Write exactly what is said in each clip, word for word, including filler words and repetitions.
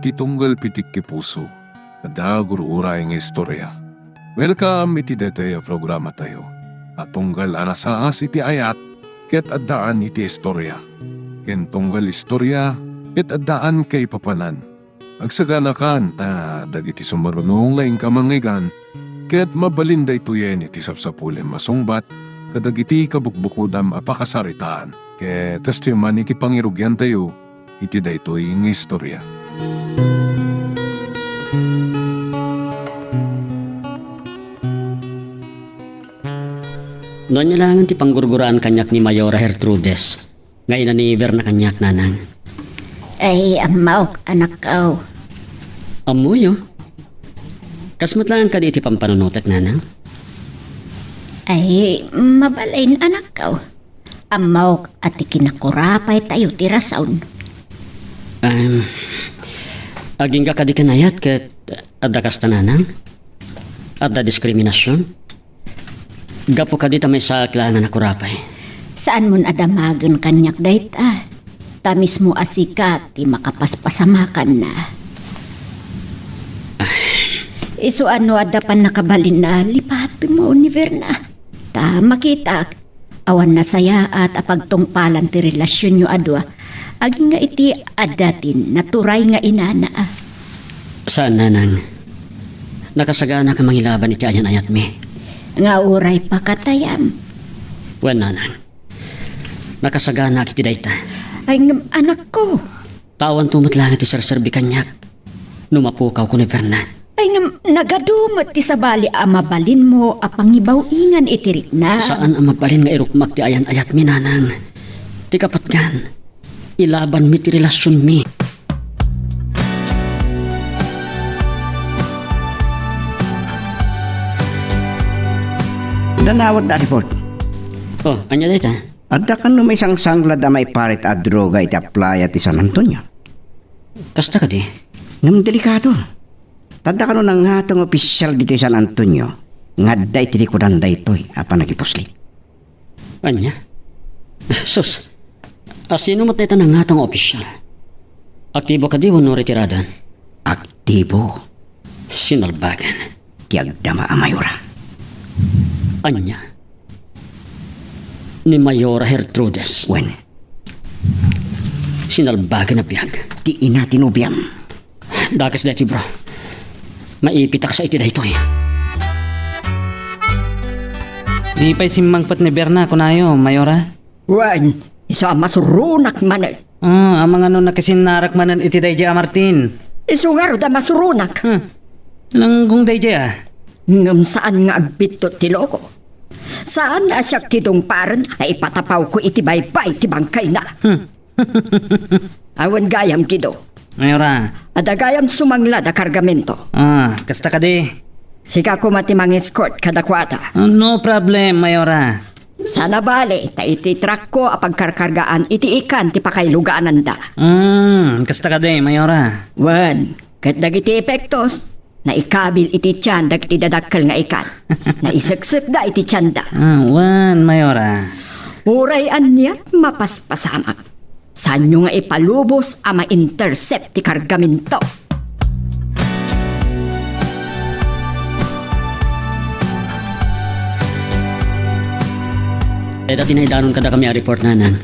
Ti tunggal pitik ti puso, adda gur-uray nga istorya. Welcome iti daytoy a programatayo a tunggal a nasaas iti ayat ket addaan iti istorya, ken tunggal istorya ket addaan kaipapanan. Agsaganakan ta dagiti sumaruno nga inka mangngeggan ket mabalin daytoyen iti sapsapulem a sungbat kadagiti kabukbukodam a pakasaritaan. Ket kastoy man iti pangirugiantayo iti daytoy nga istorya. No ania laengen ti panggurguraan kaniak ni Mayora Gertrudes, nga ina ni Verna kaniak, nanang. Ay, ammok, anakko. Ammoyo? Kas met laeng kadi iti pampanunotek, nanang? Ay, mabalin, anakko. Ammok a ti kinakurapay tayo ti rason. Em, agingga kadi ken ayat ket adda kasta, nanang? Adda diskriminasion? Gapu kadi ta maysaak laeng a nakurapay. Saanmon a damagen kaniak dayta. Ta mismo a sika ti makapaspasamakanna. Isu a no adda pannakabalinna, lipatenmo ni Verna. Ta makitak, awan nasayaat a pagtungpalan ti relasionyo a dua. Agingga iti adda ti naturay nga inana. Saan, nanang. Nakasagana nga mangilaban iti ayan-ayatmi. Nga uray pakatayam. Wen, nanang. Nakasaganaak iti dayta. Ay, ngem, anakko. Ta awanto met laeng ti serserbi kaniak no mapukawko ni Verna. Ay, ngem, nagadu met ti sabali a mabalinmo a pangibaw-ingan iti rikna. Saan a mabalin nga irukmak ti ayan-ayatmi, nanang. Ti kapatgan, ilabanmi ti relasionmi. Danawat da report. Oh, ania dayta? Adda kano maisangsanglad a maiparit a droga iti playa ti San Antonio? Kasta kadi? Ngem delikado. Ta adda kano nangngato nga opisyal ditoy San Antonio nga adda iti likudan daytoy a pannakipuslit. Ania? Sus, a sino met dayta nangngato nga opisyal? Aktibo kadi wenno retiradan? Aktibo. Sinalbagan. Ti agdama a Mayora. Ania? Ni Mayora Gertrudes? Wen. Sinalbagan a biag. Ti ina ti nobiam. Dakes daytoy, bro. Maipitaksa iti daytoy. Di pay simmangpet ni Berna, kunayo, Mayora? Wen, isu a masuronak manen. Ah, amangan no nakisinnarak manen iti daydiay a Martin. Isu ngarud a masuronak. Huh. Langgong daydiay, ah. Ngem saan nga agbittot ti loko. Saan a siak ti dungparen a ipatapawko iti baybay ti bangkayna. Hmm. Awan gayam, Guido. Mayora. Adda gayam sumanglad a kargamento. Ah, kasta kadi. Sika koma ti mang-escort kadakuada. Ah, no problem, Mayora. Saan a bale, ta iti truckko a pagkarkargaan iti ikan ti pakailugananda. Hmm, kasta kadi, Mayora. Wen, ket dagiti epektos, naikabil iti tian dagiti dadakkel nga ikan. Naiseksekda iti tianda. Ah, wen, Mayora. Uray ania, mapaspasamak. Saanyo nga ipalubos a ma-intercept ti kargamento. Dayta ti naidanon kadakami a report, nanang.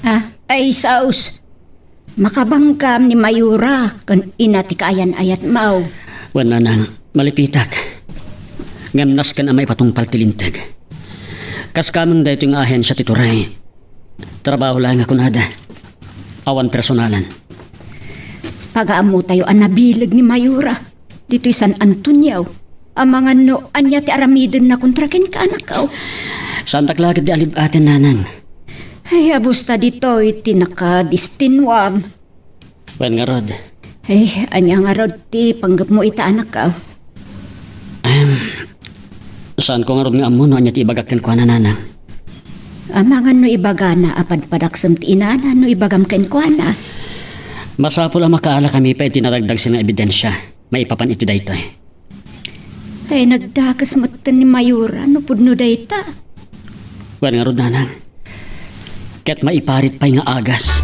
Ah, ay, saus. Makabangkam ni Mayora ken ina ti kaayan-ayatmo. Wen, nanang, malipitak. Ngem nasken a maipatungpal ti linteg. Kas kameng daytoy nga ahensia ti turay. Trabaho laeng a kunada. Awan personalan. Pagaammotayo a nabileg ni Mayora ditoy San Antonio. Amangan no ania ti aramidenna kontra kenka, anakko. Saantak la ketdi a lib-aten, nanang. Ay, abus ta ditoy ti nakadestinuam. Wen ngarud. Ay, ania ngarud ti panggepmo ita, anakko? Em, saanko ngarud nga ammo no ania ti ibagak kenkuana, nanang. Amangan no ibagana a padpadaksem ti inana no ibagam kenkuana. Masapul a makaalakami pay iti nadagdagsen nga ebidensia maipapan iti daytoy. Ay, nagdakes metten ni Mayora no pudno dayta. Wen ngarud, nanang. Ket maiparit pay nga agas.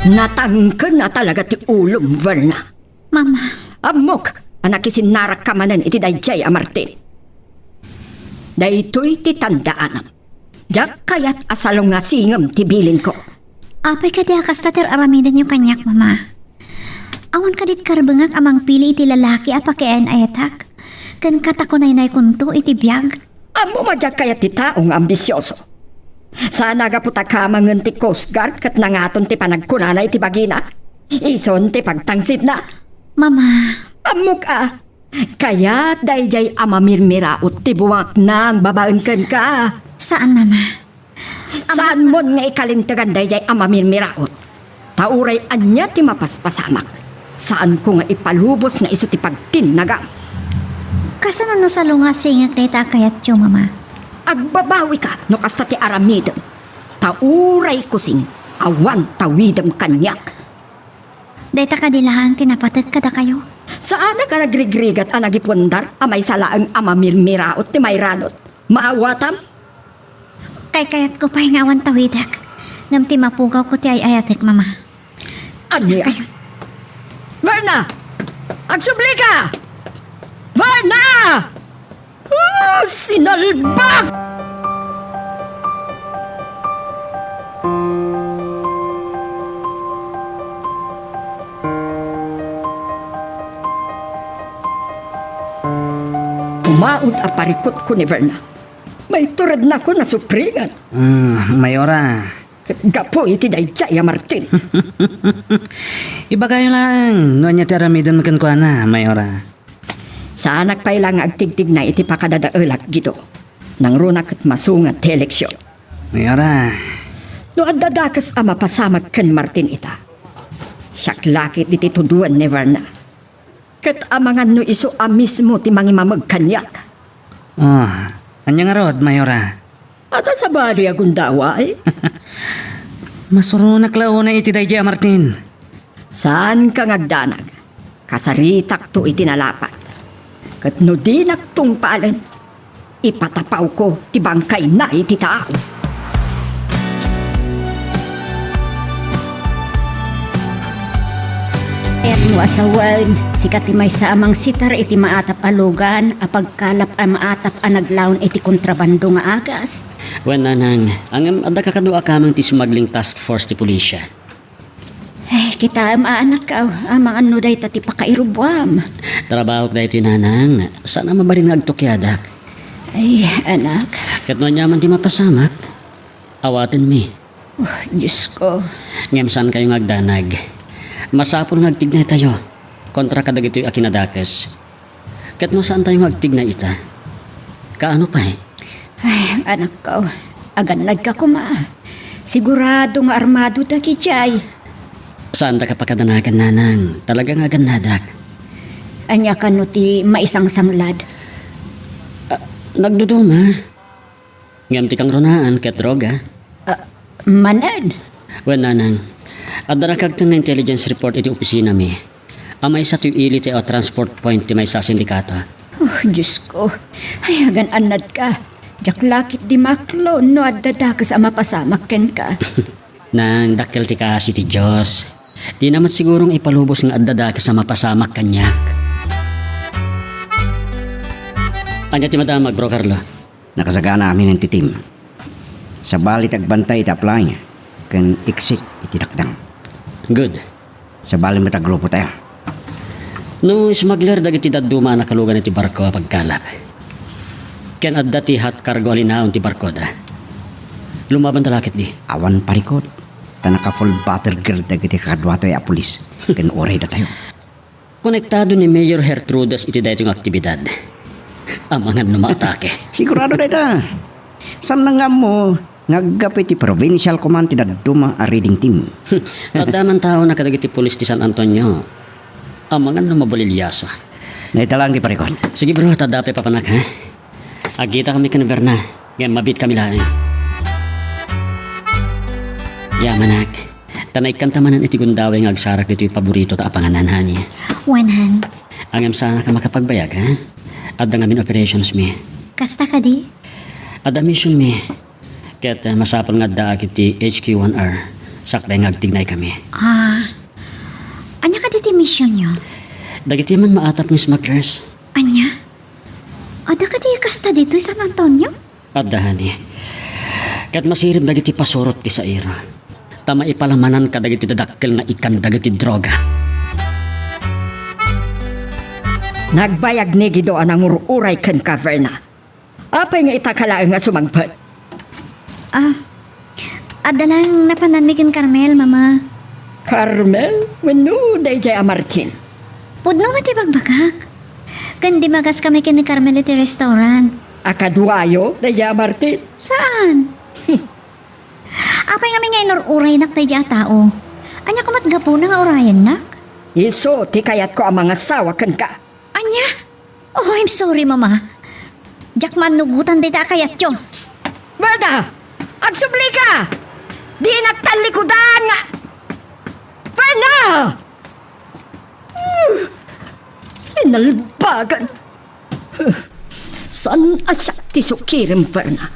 Natangken a talaga ti ulom, Verna. Mama. Ammok a nakisinnarakka manen iti daydiay a Martin. Daytoy ti tandaanam. Diak kayat a salungasingem ti bilinko. Apay kadi a kasta ti ar-aramidenyo kaniak, Mama? Awan kadi ti karbengak a mangpili iti lalaki a pakiayan-ayatak? Ken katakunaynaykonto iti biag? Ammom a diak kayat ti tao nga ambisioso. Saan a gapu ta kamangen ti Coast Guard ket nangaton ti panagkunana iti bagina. Ison ti pagtangsitna. Mama. Ammok a, kayat daydiay a mamirmiraot ti buaknang babaen kenka. Saan, Mama. Saanmon nga ikalintegan daydiay a mamirmiraot. Ta uray ania ti mapaspasamak, saanko nga ipalubos nga isu ti pagtinnagam. Kasano no salungasingek dayta a kayatyo, Mama? Agbabawika no kasta ti aramidem. Ta uray kusing, awan tawidem kaniak. Dayta kadi laeng ti napatek kadakayo? Saanak a nagrigrigat a nagipuandar a maysa laeng a mamirmiraot ti mairanod. Maawatam? Kaykayatko pay nga awan tawidek, ngem ti mapugawko ti ay-ayatek, Mama. Ania? Verna! Agsublika! Verna! Ah, sinalbag! Umaut a parikutko ni Verna. Maiturednakon a supringan. Ah, Mayora. Ket gapu iti daydiay a Martin. Ibagayo laeng no ania ti aramidem kenkuana, Mayora. Saanak pay la nga agtigtigna iti pakadadaelak, Guido. Nangruna ket masunga ti eleksion. Mayora. No adda dakes a mapasamak ken Martin ita, siak la ket iti tudoen ni Verna. Ket amangan no isu a mismo ti mangimameg kaniak. Ah, ania ngarud, Mayora? Adda sabali a gundaway? Masuronak la unay iti daydiay a Martin. Saanka nga agdanag. Kasaritakto iti nalapat. Ket no dinak tungpalen, ipatapawko ti bangkayna iti taaw. Ket no asawen, sika ti maysa a mangsitar iti maatap a lugan a pagkalap a maatap a naglaon iti kontrabando nga agas. Wen, nanang, ngem adda kakadua kameng ti smuggling task force ti pulisya. Ay, kitaem a, anakko, amangan no dayta ti pakairubuam. Trabahok daytoy, nanang. Saan a mabalin nga agtukiadak. Ay, anak. Ket no ania man ti mapasamak, awatenmi. Oh, Diosko. Ngem saankayo nga agdanag. Masapul nga agtignaytayo kontra kadagitoy a kinadakes. Ket no saantayo nga agtignay ita, kaano pay? Ay, anakko, agannadka koma. Sigurado nga armado dagiti ay. Saandaka pakadanagan, nanang. Talaga nga agannadak. Ania kano ti maisangsanglad? Ah, nagduduma. Ngem ti kangrunaan ket droga. Ah, manen? Wen, nanang, adda nakagten nga intelligence report iti opisinami a maysa ti ili ti, ah, transport point ti maysa a sindikato. Oh, Diosko. Ay, agan-annadka. Diak la ketdi maklon no adda dakes a mapasamak kenka. Nang, dakkel ti kaasi ti Dios. Dina met sigurong ipalubos nga adda dakes a mapasamak kaniak. Ania ti madamag, Bro Carlo? Nakasagana amin ti team. Sabali ti agbantay iti apply ken exit iti takdang. Good. Sabali met a grupo tayo. No smuggler dagiti dadduma a nakalugan iti barko a pagkalap, ken adda ti hot cargo a linaon ti barkoda, lumabanta la ketdi. Awan parikut, ta naka-full battle gear dagiti kakaduatoy a pulis ken uray datayo. Konektado ni Mayor Gertrudes iti daytoy nga aktibidad. Amangan no maatake. Sigurado dayta. Saan nga ammo nga aggapu iti provincial command ti dadduma a raiding team. Adda man taona kadagiti pulis ti San Antonio. Amangan no mabaliliaso. Naitalang ti parikon. Sige, bro, ta adda pay papanak, ha? Agkitakami ken Verna, ngem mabiitkami laeng. Yamanak. Ta naikkanta manen iti gundaway nga agsarak ditoy paborito ta a panganan, honey. Wen, han. Ngem saanak a makapagbayag, ha? Adda ngamin operations mi. Kasta kadi? Adda mission mi. Ket, eh, masapul nga addaak iti H Q one R. Sakbay nga agtignaykami. Ah, ania kadi ti missionyo? Dagiti man maatap nga smugglers. Ania? Adda kadi kasta ditoy San Antonio? Adda, honey. Ket masirib dagiti pasurot ti saira. Ta maipalamanan kadagiti dadakkel nga ikan dagiti droga. Nagbayag ni Guido a nangur-uray kenka, Verna. Apay nga ita ka laeng nga sumangpet? Ah, adda lang napananmi ken Carmel, Mama. Carmel? Wenno daydiay a Martin? Pudno met ti bagbagak. Ken dimmagaskami ken ni Carmel iti restaurant. A kaduayo daydiay a Martin? Saan? Apay ngamin nga inur-uraynak daydiay a tao? Ania koma ti gapuna nga urayennak? Isu ti kayatko a mangasawa kenka. Ania? Oh, I'm sorry, Mama. Diak maannugotan dayta a kayatyo. Verna! Agsublika! Dinak tallikudan nga... Verna! Hmm, sinalbagan. Saan a siak ti sukirem, Verna?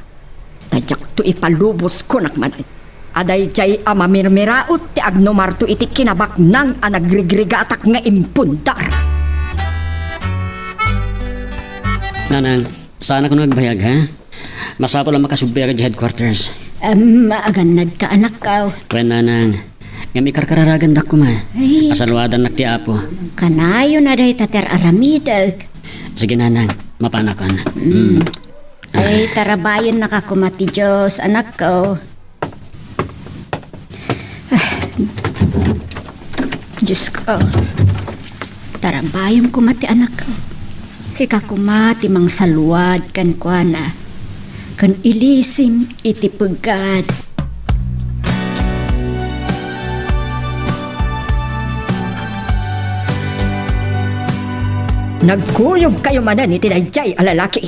Ta diakto ipalubos, kunak manen. A daydiay a mamirmiraot ti agnumarto iti kinabaknang a nagrigrigatak nga impundar. Nanang, saanak nga agbayag, ha? Masapul a makasubbiak idiay headquarters. Em, agannadka, anakko. Wen, Nanang, ngem ikarkararagandak koma. Ay. Asaluadannak ti Apo. Kanayon a dayta ti ar-aramidek. Sige, Nanang, mapanakon. Mm. Mm. Ay, tarabayennaka koma ti Dios, anakko. Ah, Diosko, tarabayem koma ti anakko. Sika koma ti mangsaluad kenkuana, ken ilisim iti peggad. Nagkuyogkayo manen iti daydiay a lalaki.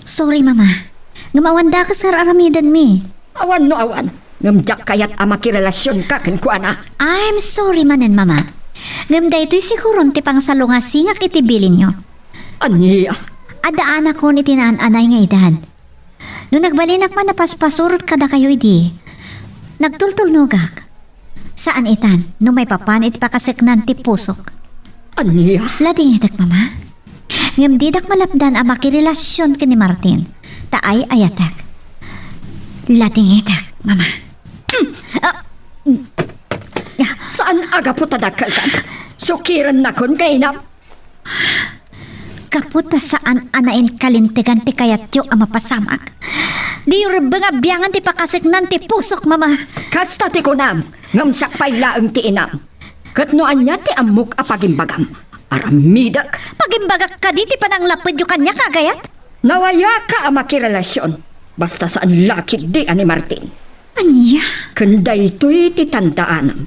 Sorry, Mama. Ngem awan dakes nga ar-aramidenmi. Awan no awan, ngem diak kayat a makirelasionka kenkuana. I'm sorry manen, Mama. Ngem daytoy siguron ti pangsalungasingak iti bilinyo. Ania? Adda anakon iti naan-anay nga edad. No nagbalinak man a paspasurot kadakayo idi, nagtultulnogak. Saan itan no maipapan iti pakaseknan ti pusok. Ania? Ladingitek, Mama. Ngem didak malapdan a makirelasion ken ni Martin, ta ay-ayatek. Ladingitek, Mama. Ah, mm. Saan a gapu ta dakkelkan? Sukirennakon nga inam? Gapu ta saan a nainkalintegan ti kayatyo a mapasamak, diyo rebbeng a biangan ti pakaseknan ti pusok, Mama. Kasta ti kunam, ngem siak pay laeng ti inam. Ket no ania ti ammok a pagimbagam, aramidek. Pagimbagak kadi ti pananglapedyo kaniak, agayat? Nawayaka a makirelasion, basta saan la ketdi a ni Martin. Ania? Ken daytoy ti tandaanam.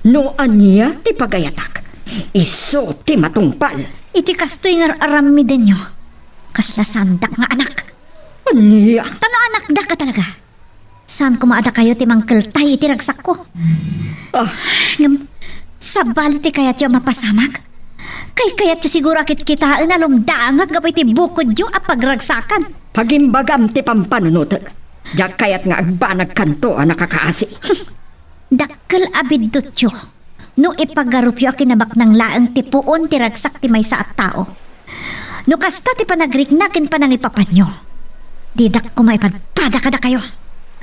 No ania ti pagayatak, isu ti matungpal. Iti kastoy nga ar-aramidenyo, kasla saandak nga anak. Ania? Ta no anakdak a talaga, saan koma a dakayo ti mangkeltay iti ragsakko. Ah. Ngem, sabali ti kayatyo a mapasamak? Kaykayatyo siguro a kitkitaen a lumdangak gapu iti bukodyo a pagragsakan. Pagimbagam ti pampanunotek. Diak kayat nga agbanagkanto a nakakaasi. Dakkel a biddutyo no ipagarupyo a kinabaknang laeng ti puon ti ragsak ti maysa a tao. No kasta ti panagrikna ken panangipapanyo, didak koma ipadpada kadakayo.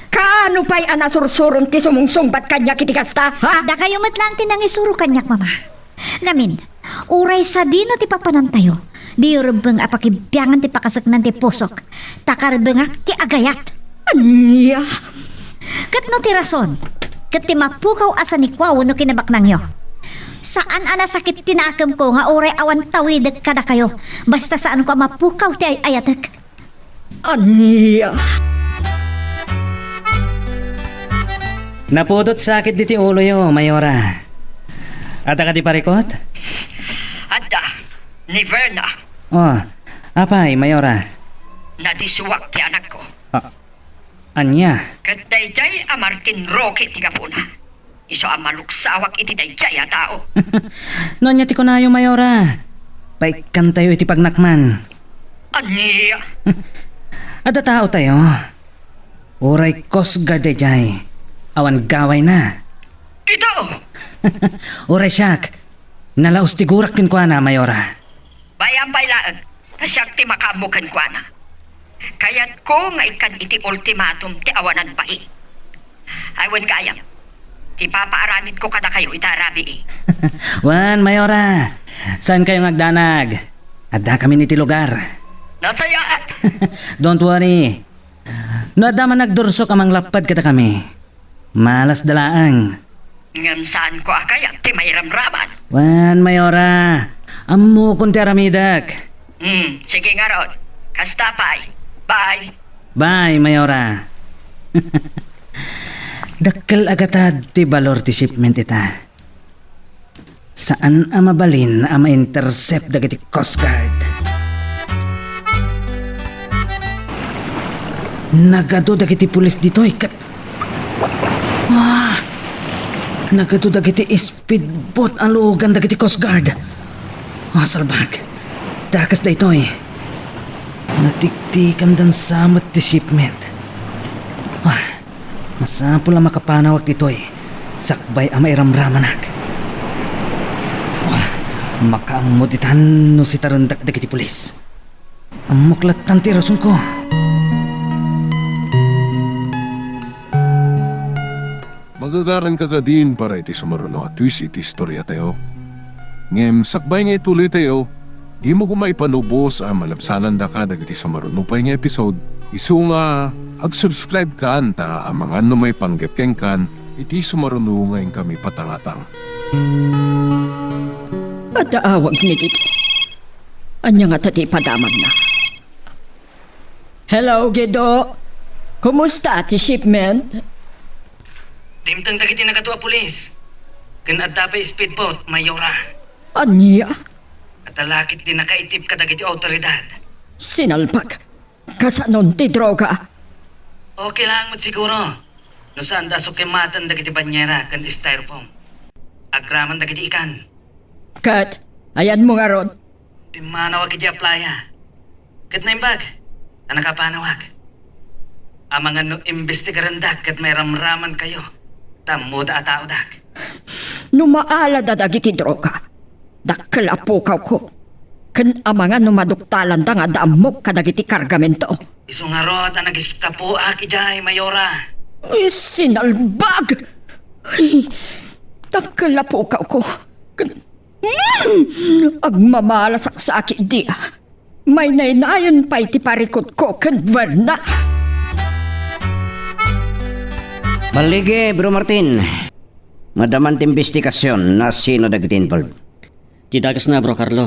Kaano pay a nasursurom ti sumungsungbat kaniak iti kasta, ha? Dakayo met laeng ti nangisuro kaniak, Mama. Ngamin, uray sadino ti papanantayo, diyo rebbeng a pakibiangan ti pakaseknan ti pusok, ta karebbengak ti agayat. Ania? Ket no ti rason, ket ti mapukaw a sanikuaw no kinabaknangyo, saan a nasakit ti nakemko nga uray awan tawidek kadakayo, basta saanko a mapukaw ti ay-ayatek. Ania? Napudot sakit diti uloyo, Mayora. Adda kadi parikot? Adda, ni Verna. Oh, apay, Mayora? Nadisuak ti anakko. Ah, ania? Ket daydiay a Martin Roque ti gapuna. Isu a maluksawak iti daydiay a tao. No ania ti kunayo, Mayora? Paikkantayo iti pagnakman. Ania? Adda taotayo. Uray Coast Guard daydiay. awan gawayna. Ito! Uray siak, nalaus ti gurak kenkuana, Mayora. Bayam pay laeng, ta siak ti makaammo kenkuana. Kayatko nga ikkan iti ultimatum ti awanan bain. Ay, wen gayam, ti papaaramidko kadakayo ita a rabii. Wen, Mayora, saankayo nga agdanag. Addakamin iti lugar. Nasayaat! Don't worry. No adda man nagdursok a manglapped kadakami, malasda laeng. Ngem saanko a kayat ti mairamraman. Wen, Mayora, ammokon ti aramidek. Hmm, sige ngarud. Kasta pay. Bye. Bye, Mayora. Dakkel a gatad ti balor ti shipment ita. Saan a mabalin a ma-intercept dagiti Coast Guard. Nagadu dagiti pulis ditoy ket, ah, nagadu dagiti speedboat a lugan dagiti Coast Guard. Ah, salbag. Dakes daytoy. Natiktikandan sa met ti shipment. Ah, masapul a makapanawak ditoy sakbay a mairamramanak. Ah, makaammo ditan no sitarendak dagiti pulis. Ammok lattan ti rasonko. Magagaranka kadin para iti sumaruno a twist iti istoriatayo. Ngem sakbay nga ituloytayo, dimo koma ipanubos a malabsanandaka dagiti sumaruno pay nga episode, isu nga ag-subscribe kan ta amangan no maipanggep kenkan iti sumaruno nga inkami patangatang. Adda awag ni Guido. Ania ngata ti ipadamagna? Hello, Guido. Kumusta ti shipment? Dimteng dagiti nagadu a pulis. Ken adda pay speedboat, Mayora. Ania? Adda la ketdi nakaitib kadagiti awtoridad. Sinalbag. Kasanon ti droga? Okay lang met siguro. No saanda a sukimaten dagiti banyera ken styrofoam. Agraman dagiti ikan. Ket, ayanmo ngarud? Pimmanawak idiay playa. Ket naimbag a nakapanawak. Amangan no imbestigarendak ket mairamramankayo ta ammoda a taodak. No maalada dagiti droga, dakkel a pukawko. Ken amangan no maduktalanda nga adda ammok kadagiti kargamento. Isu ngarud a nagiskapoak idiay, Mayora. Ay, sinalbag! Ay, dakkel a pukawko. Ken, mm, agmamalasak sa aki idi. Maynaynayon pay ti parikutko ken Verna. Balligi, Bro Martin. Madama ti imbestigasion no sino dagiti involved. Ti dakesna, Bro Carlo.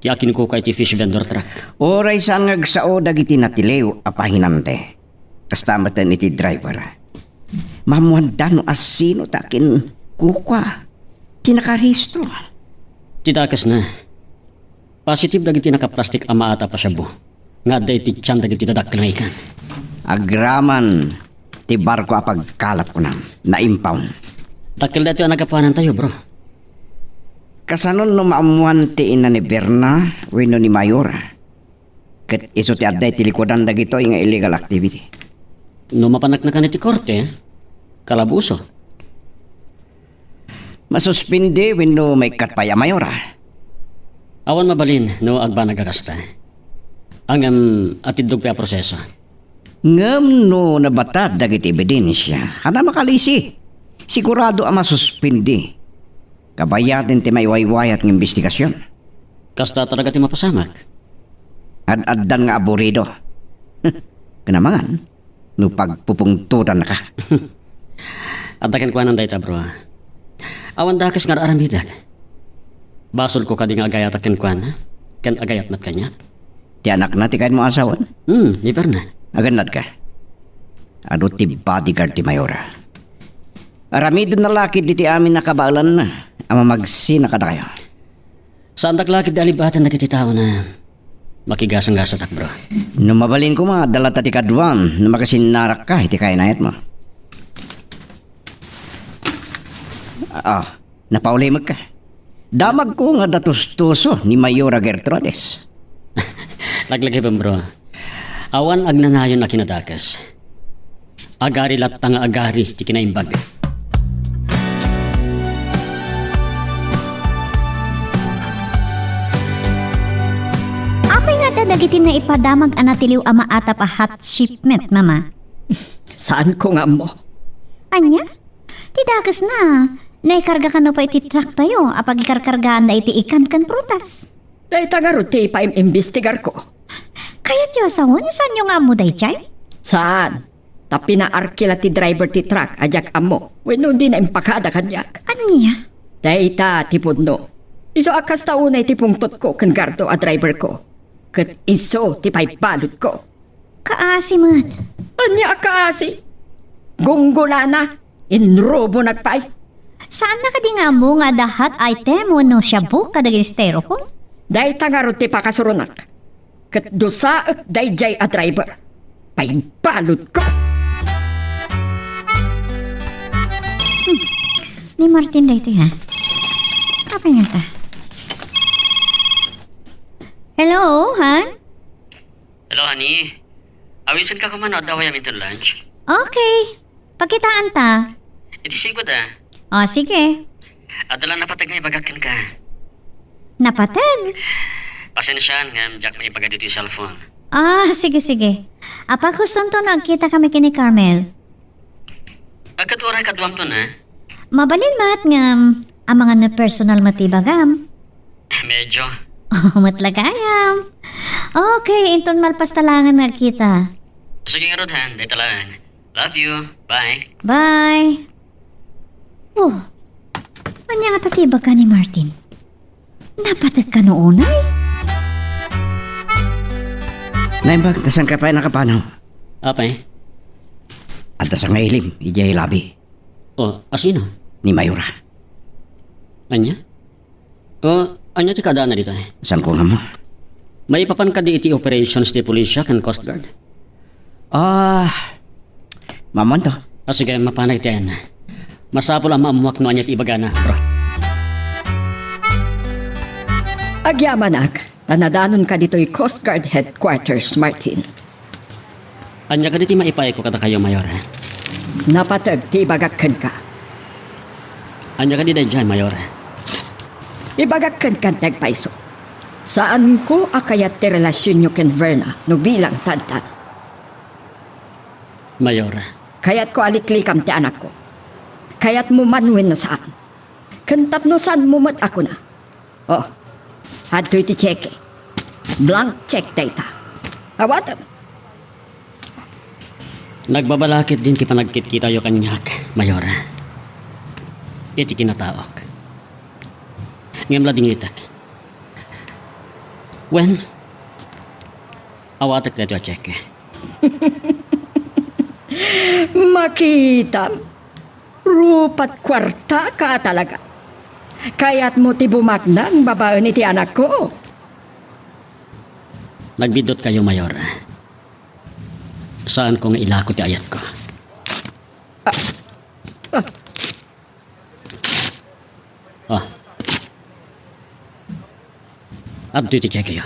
Ti akinkuka iti fish vendor truck. Uray saan nga agsao dagiti natiliw a pahinante. Kasta met iti driver. Maammoanda no asino ti akinkuka ti nakarehistro. Ti dakesna, positive dagiti nakaplastik a maatap a shabu nga adda iti tian dagiti dadakkel nga ikan. Agraman ti barko a pagkalap kunam, na-impound. Dakkel daytoy a nagapuanantayo, bro. Kasanon no maammoan ti ina ni Berna wenno ni Mayora? Ket isu ti adda iti likudan dagitoy nga illegal activity. No mapaneknekan iti korte, kalabuso. Masuspindi wenno maikkat pay a Mayora? Awan mabalin no agbanag a kasta. Ngem atiddog pay a proseso. Ngem no nabatad dagiti ebidensia, haanna makalisi. Sigurado a masuspindi. Kabayaten ti maiwaywayat nga imbestigasion. Kasta talaga ti mapasamak. Ad-addan nga aburido. Ken amangan no pagpupungtotannaka. Adda kenkuana dayta, bro. Awan dakes nga ar-aramidek. Basolko kadi nga agayatak kenkuana, ken agayat met kaniak. Ti anakna ti kayatmo a asawen? Hmm, ni Berna. Agannadka. Adu ti bodyguard ti Mayora. Aramidenna la ketdi ti amin a kabaelanna a mamagsina kadakayo. Saandak la ketdi a libaten dagiti taona makigasanggasatak, bro. No mabalin koma, adda latta ti kaduam no makasinnarakka iti kainayatmo. Ah, napaulimekka. Damagko nga adda tustuso ni Mayora Gertrudes. Laglagipen, bro. Awan agnanayon a kinadakes. Agari latta nga agari ti kinaimbag. Apay nga adda dagiti naipadamag a natiliw a maatap a hot shipment, Mama? Saanko nga ammo. Ania? Ti dakesna, naikarga kano pay iti trucktayo a pagikarkargaanda iti ikan ken prutas. Dayta ngarud ti paim-imbestigarko. Kayatyo a sawen, saanyo nga ammo daydiay? Saan? Ta pinaarkila ti driver ti truck a diak ammo wenno dina impakada kaniak. Ania? Dayta ti pudno. Isu a kasta unay ti pungtotko ken Gardo a driverko. Ket isu ti paibaludko. Kaasi met. Ania a kaasi? Gunggolana, inrubonak pay. Saanna kadi nga ammo nga adda hot item wenno shabu kadagiti styrofoam? Dayta ngarud ti pakasuronak. Ket dusaek daydiay a driver. Paibaludko. Hmm. Ni Martin daytoy, ha? Apay ngata? Hello, han? Hello, honey. Awisenka koma no adda awayaminton lunch? Okay. Pagkitaanta. Iti singko da. O, sige. Adda la napateg nga ibagak kenka. Napateg? Pasensiaan ngem diak maibaga ditoy cellphone. Ah, sige, sige. Apay, kustonto no agkitakami ken ni Carmel? Agkadua uray kaduamton, eh. Mabalin met ngem, amangan no personal met ti ibagam? Medyo. O, met la gayam. Okay, inton malpas ta laengen nga agkita. Sige ngarud, han, dayta laeng. Love you. Bye. Bye. Oh, ania ngata ti ibaga ni Martin? Napateg kano unay? Naimbag, ta saanka pay nakapanaw? Apay? Adda sangailim idiay lobby. O, asino? Ni Mayora. Ania? O, ania ti kaadaanna ditoy? Saanko nga ammo. Maipapan kadi iti operations ti pulisya ken Coast Guard? Ah, Maammoanto. Ah, sige, mapanak iti ayanna. Masapul a maammoak no ania ti ibagana, bro. Agyamanak, ta nadanonka ditoy Coast Guard Headquarters, Martin. Ania kadi ti maipayko kadakayo, Mayor, eh? Napateg ti ibagak kenka. Ania kadi daydiay, Mayor, eh? Ibagak kenka ti agpayso. Saanko a kayat ti relasionyo ken Verna no bilang tantan. Mayor. Kayatko a liklikam ti anakko. Kayatmo man wenno saan. Ken tapno saanmo met a kuna. O, adtoy ti cheque. Blank cheque dayta. Awatem. Nagbabala ketdin ti panagkitkitayo kaniak, Mayor. Iti kinataok. Ngem ladingitek. Wen, awatek daytoy a cheque. Makitam, rupat kuartaka talaga. Kayatmo ti bumaknang babaen iti anakko? Nagbiddutkayo, Mayor. Saanko nga ilako ti ayatko. Ah. Ah. Adtoy ti chequeyo.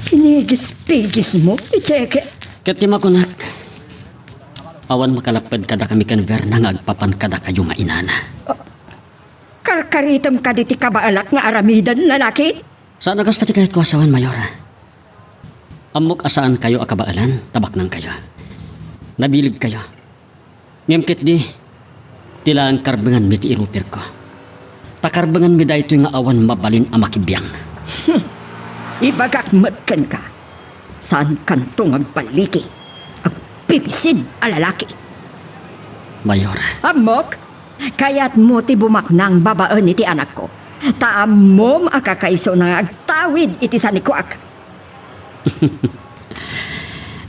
Pinigispigismo ti cheque? Ket ti makunak, awan makalapped kadakami ken Verna nga agpapan kadakayo nga inana. Ah, karkaritem kadi ti kabaelak nga aramiden, lalaki? Saan a kasta ti kayatko a sawen, Mayor. Ammok a saankayo a kabaelan, ta baknangkayo. Nabilegkayo. Ngem ketdi, ti laeng karbenganmi ti irupirko. Ta karbenganmi daytoy nga awan mabalin a makibiang. Hmm. Ibagak met kenka, saankanto nga agballigi, agbibisin a lalaki. Mayor. Ammok, kayatmo ti bumaknang babaen iti anakko. Ta ammom a kakaysona nga agtawid iti sanikuak.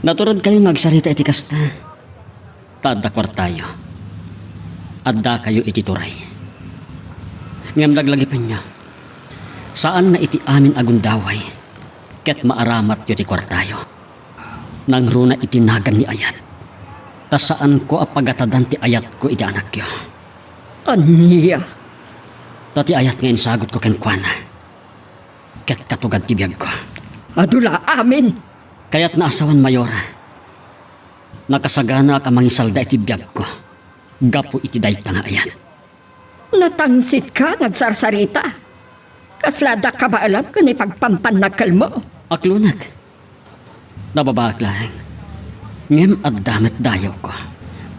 Naturedkayo nga agsarita iti kasta. Ta adda kuartayo. Addakayo iti turay. Ngem laglagipenyo, saan nga iti amin a gundaway ket maaramatyo ti kuartayo. Nangruna iti nagan ni ayat. Ta saanko a pagatadan ti ayatko iti anakyo. Ania? Ta ti ayat nga insagutko kenkuana ket katugad ti biagko. Adu la amin! Kayatna a sawen, Mayor. Nakasaganaak a mangisalda iti biagko gapu iti dayta nga ayat. Natangsitka nga agsarsarita. Kasla adda kabaelam ken ipagpampannakkelmo. Aklonek. Nababaak laeng. Ngem adda met dayawko.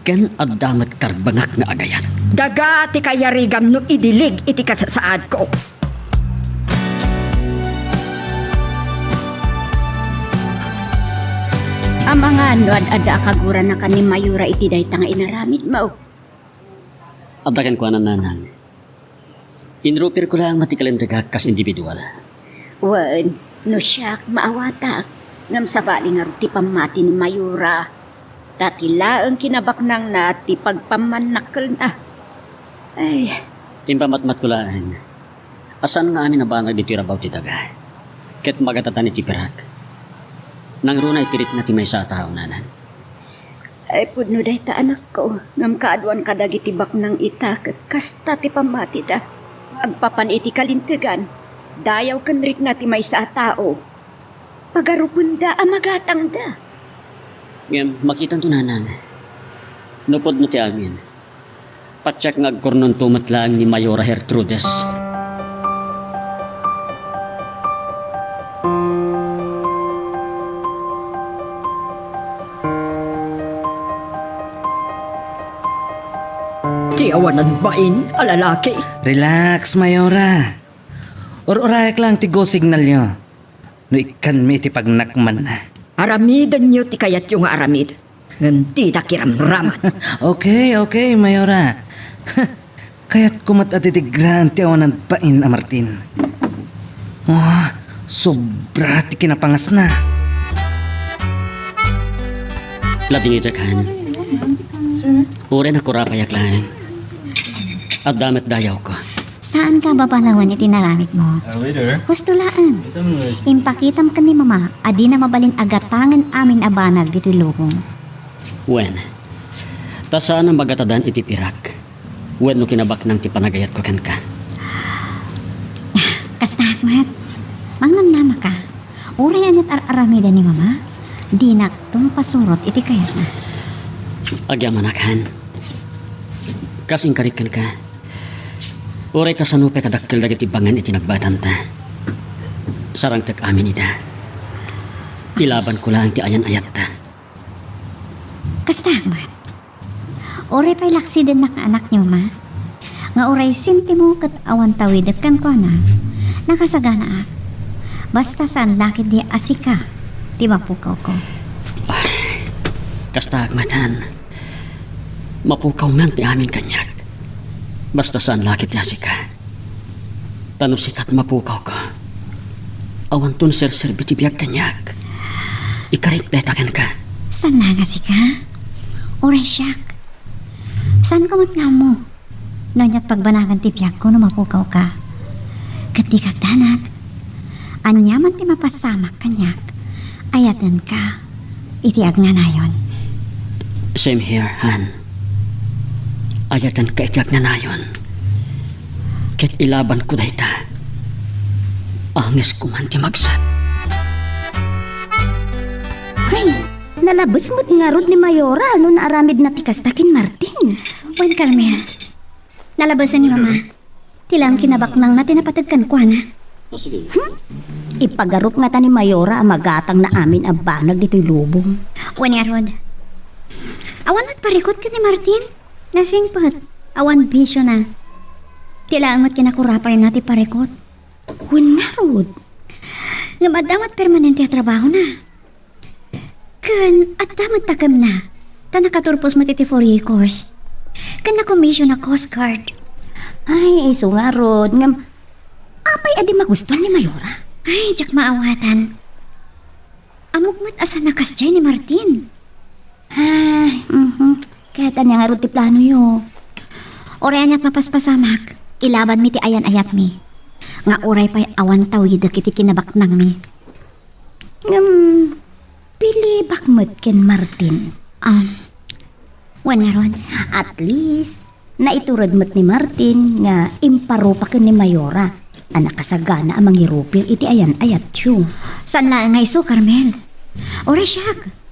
Ken adda met karbengak nga agayat. Daga ti kayarigam no idilig iti kasasaadko. Amangan no ad-adda a kaguranakan ni Mayora iti dayta nga inaramidmo. Adda kenkuana, nanang. Inrupirko laeng met ti kalintegak kas individual. Wen, no siak, maawatak. Ngem sabali ngarud ti pammati ni Mayora. Ta ti laeng kinabaknangna ti pagpammannakkelna. Ay. Impamatmatko laeng a saan nga amin a banag ditoy rabaw ti daga. Ket magatadan iti pirak. Nangruna iti rikna ti maysa a tao, nanang. Ay, pudno dayta, anakko, ngem kaaduan kadagiti baknang ita ket kasta ti pammatida. Agpapan iti kalintegan, dayaw ken rikna ti maysa a tao. Pagarupenda a magatangda. Ngem makitanto, nanang, no pudno ti amin. Patiek nga agkurnonto met laeng ni Mayora Gertrudes. Ti awanan bain a lalaki. Relax, Mayora. Ur-urayak lang ti go signalyo. No ikkanmi iti pagnakmanna. Aramidenyo ti kayatyo nga aramiden, ngem dida kiramraman. Okay, okay, Mayora. Kayatko met a didigraan ti awanan bain a Martin. Ah, sobra ti kinapangasna. Ladingit, Jack, han. Uray nakurapayak laeng. Adda met dayawko. Saanka a babalawen iti inaramidmo. Ah, waiter. Husto laeng. Impakitam ken ni Mama a dina mabalin a gatangen amin a banag ditoy lubong. Wen, ta saan a magatadan iti pirak wenno kinabaknang ti panagayatko kenka. Kastaak met. Mangnamnamaka. Uray ania't ar-aramiden ni Mama, dinakto mapasurot iti kayatna. Agyamanak, han. Kas inkarik kenka, uray kasano pay kadakkel dagiti bangen iti nagbaetanta, sarangtek amin ida. Ilabanko laeng ti ayan-ayatta. Kastaak met. Uray pay laksidennak nga anak ni Mama, nga uray sentimo ket awan tawidek kenkuana, nakasaganaak. Basta saan la ketdi a sika ti mapukawko. Ay, kastaak met, han. Mapukawman ti amin kaniak. Basta saan la ketdi a sika. Ta no sika ti mapukawko, awanto a serserbi ti biag kaniak. Ikarik dayta kenka. Saan la nga sika? Uray siak. Saanko met nga ammo no ania't pagbanagan ti biagko no mapukawka. Ket dika agdanag. Aniaman ti mapasamak kaniak, ayatenka iti agnanayon. Same here, han. Ayatenka iti agnanayon. Ket ilabanko dayta. Angesko man ti magsat. Ay, nalabes met ngarud ni Mayora no naaramidna ti kasta ken Martin. Wen, Carmel. Nalabesen ni Mama. Ti laeng kinabaknangna ti napateg kenkuana. Hmm? Ipagarup ngata ni Mayora a magatangna amin a banag ditoy lubong. Wen ngarud, awan met parikut ken ni Martin. Nasingpet, awan bisiona. Ti laeng met kinakurapayna ti parikut. Wen ngarud. Ngem adda met permanente a trabahona. Ken adda met takemna, ta nakaturpos met iti Fourier course. Ken nakomision a Coast Guard. Ay, isu ngarud, ngem apay a di magustuan ni Mayora? Ay, diak maawatan. Ammok met a saan a kasdiay ni Martin. Ay, mhm. Ket ania ngarud ti planoyo? Uray ania't mapaspasamak, ilabanmi ti ayan-ayatmi. Nga uray pay awan tawidek iti kinabaknangmi. Ngem, pilibak met ken Martin. Um, wen ngarud. At least, naitured met ni Martin nga imparupa ken ni Mayora a nakasagana a mangirupir iti ayan-ayatyo. Saan laeng nga isu, Carmel. Uray siak.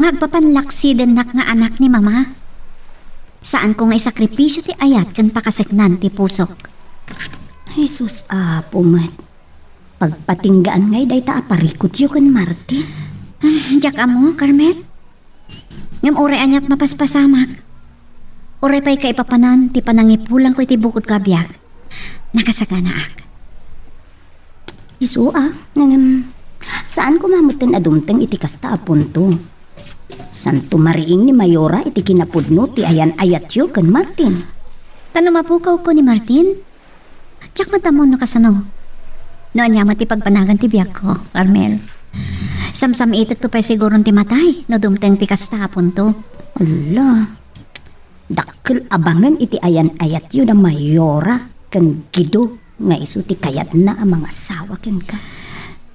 nga agpapanlaksidennak nga anak ni Mama. Saanko nga isakripisio ti ayat ken pakaseknan ti pusok. Jesus, Apo met. Pagpatinggaan ngay dayta a parikutyo ken Martin. Ah, diak ammo, Carmel. Ngem uray aniat mapaspasamak. Uray pay kaipapanan ti panangipulangko iti bukodko a biag. Nakasaganaak. Isu a, ngem saan koma metten a dumteng iti kasta a punto. Santo mariing ni Mayora iti kinapudno ti ayan-ayatyo ken Martin. Tano mapukawko ni Martin? Diak met ammo no kasano. No ania met ti pagbanagan ti biagko, Carmel. Samsam-itekto pay siguron ti matay no dumteng ti kasta a punto. Ala, dakkel a bangen iti ayan-ayatyo da Mayora ken Guido nga isu ti kayatna a mangasawa kenka.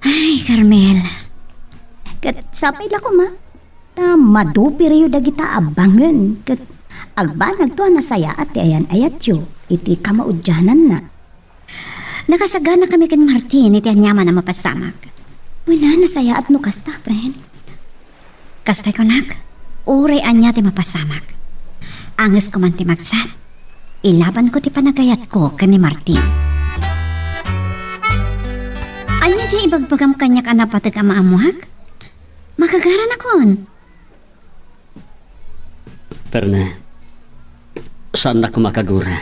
Ay, Carmel. Ket sapay la koma ta madupiryo dagita a bangen ket agbanagto a nasayaat ti ayan-ayatyo iti kamaudiananna. Nakasaganakami ken Martin iti aniaman a mapasamak. Wen a, nasayaat no kasta, friend. Kastay kunak, uray ania ti mapasamak. Angesko man ti magsat, ilabanko ti panagayatko ken ni Martin. Ania diay ibagbagam kaniak a napateg a maammoak? Magagaranakon. Perna, saannak koma a kagura.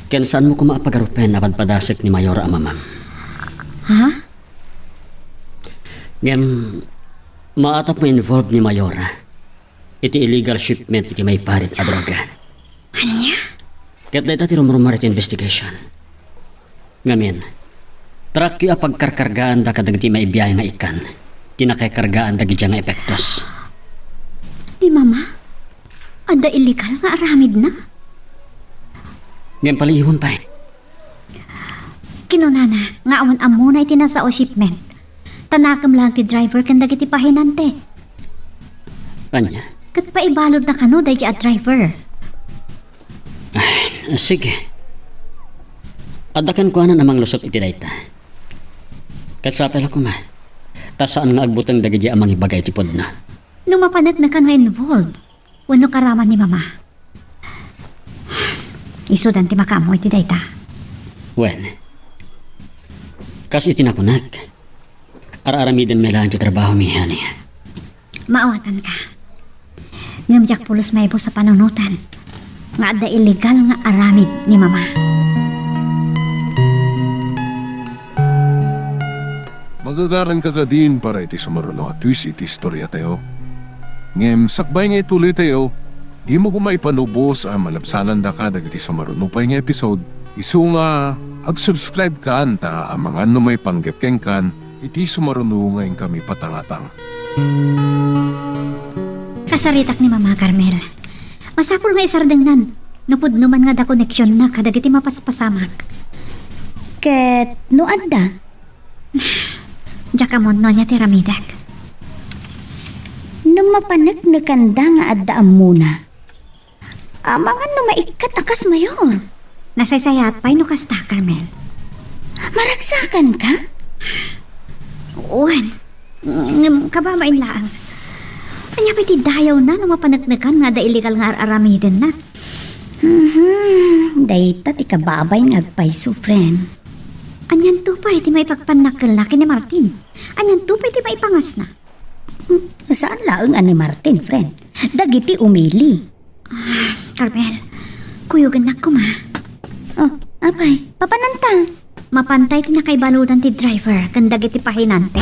Ken saanmo koma a pagarupen a padpadasek ni Mayora a mamam. Ha? Ngem, maatap nga involved ni Mayora iti illegal shipment iti maiparit a droga. Ania? Ket dayta ti rumrumar iti investigation. Ngamin, trackyo a pagkarkargaanda kadagiti maibiay nga ikkan ti nakaikargaan dagidiay nga epektos. Ni Mama, adda illegal nga aramidna? Ngem paliiwem pay. Kinunana nga awan ammona iti nasao shipment. Ta nakem laeng ti driver ken dagiti pahinante. Ania? Ket paibaludna kano daydiay a driver. Ay, sige. Adda kenkuana a manglusot iti dayta. Ket sapay la koma, ta saan nga agbuteng dagidiay a mangibaga iti pudno. No mapaneknekan nga involved, wenno karaman ni Mama, isudan ti makaammo iti dayta. Wen, kas iti nakunak, ar-aramidenmi laeng ti trabahomi, honey. Maawatanka. Ngem diak pulos maibus a panunotan nga adda illegal nga aramid ni Mama. Magagaranka kadin para iti sumaruno a twist iti istoriatayo. Ngem sakbay nga ituloytayo, dimo koma ipanubos a malabsanandaka dagiti sumaruno pay nga episode. Isu nga, ag-subscribe kan ta amangan no maipanggep kenkan iti sumaruno nga inkami patangatang. Kasaritak ni Mama, Carmel. Masapul nga isardengnan no pudno man nga adda koneksionna kadagiti mapaspasamak. Ket no adda? Diak ammon no ania ti aramidek. No mapaneknekanda nga adda ammona, amangan no maikkat a kas mayor. Nasaysayaat pay no kasta, Carmel. Maragsakanka? Wen, ngem kababain laeng. Ania pay ti dayawna no mapaneknekan nga adda illegal nga ar-aramidenna? Mhm, dayta ti kababain nga agpayso, friend. Anianto pay ti maipagpannakkelna ken ni Martin? Anianto pay ti maipangasna? Hmm, saan laeng a ni Martin, friend. Dagiti umili. Ah, Carmel, kuyogennak koma. Oh, apay, papananta? Mapantay ti nakaibaludan ti driver ken dagiti pahinante.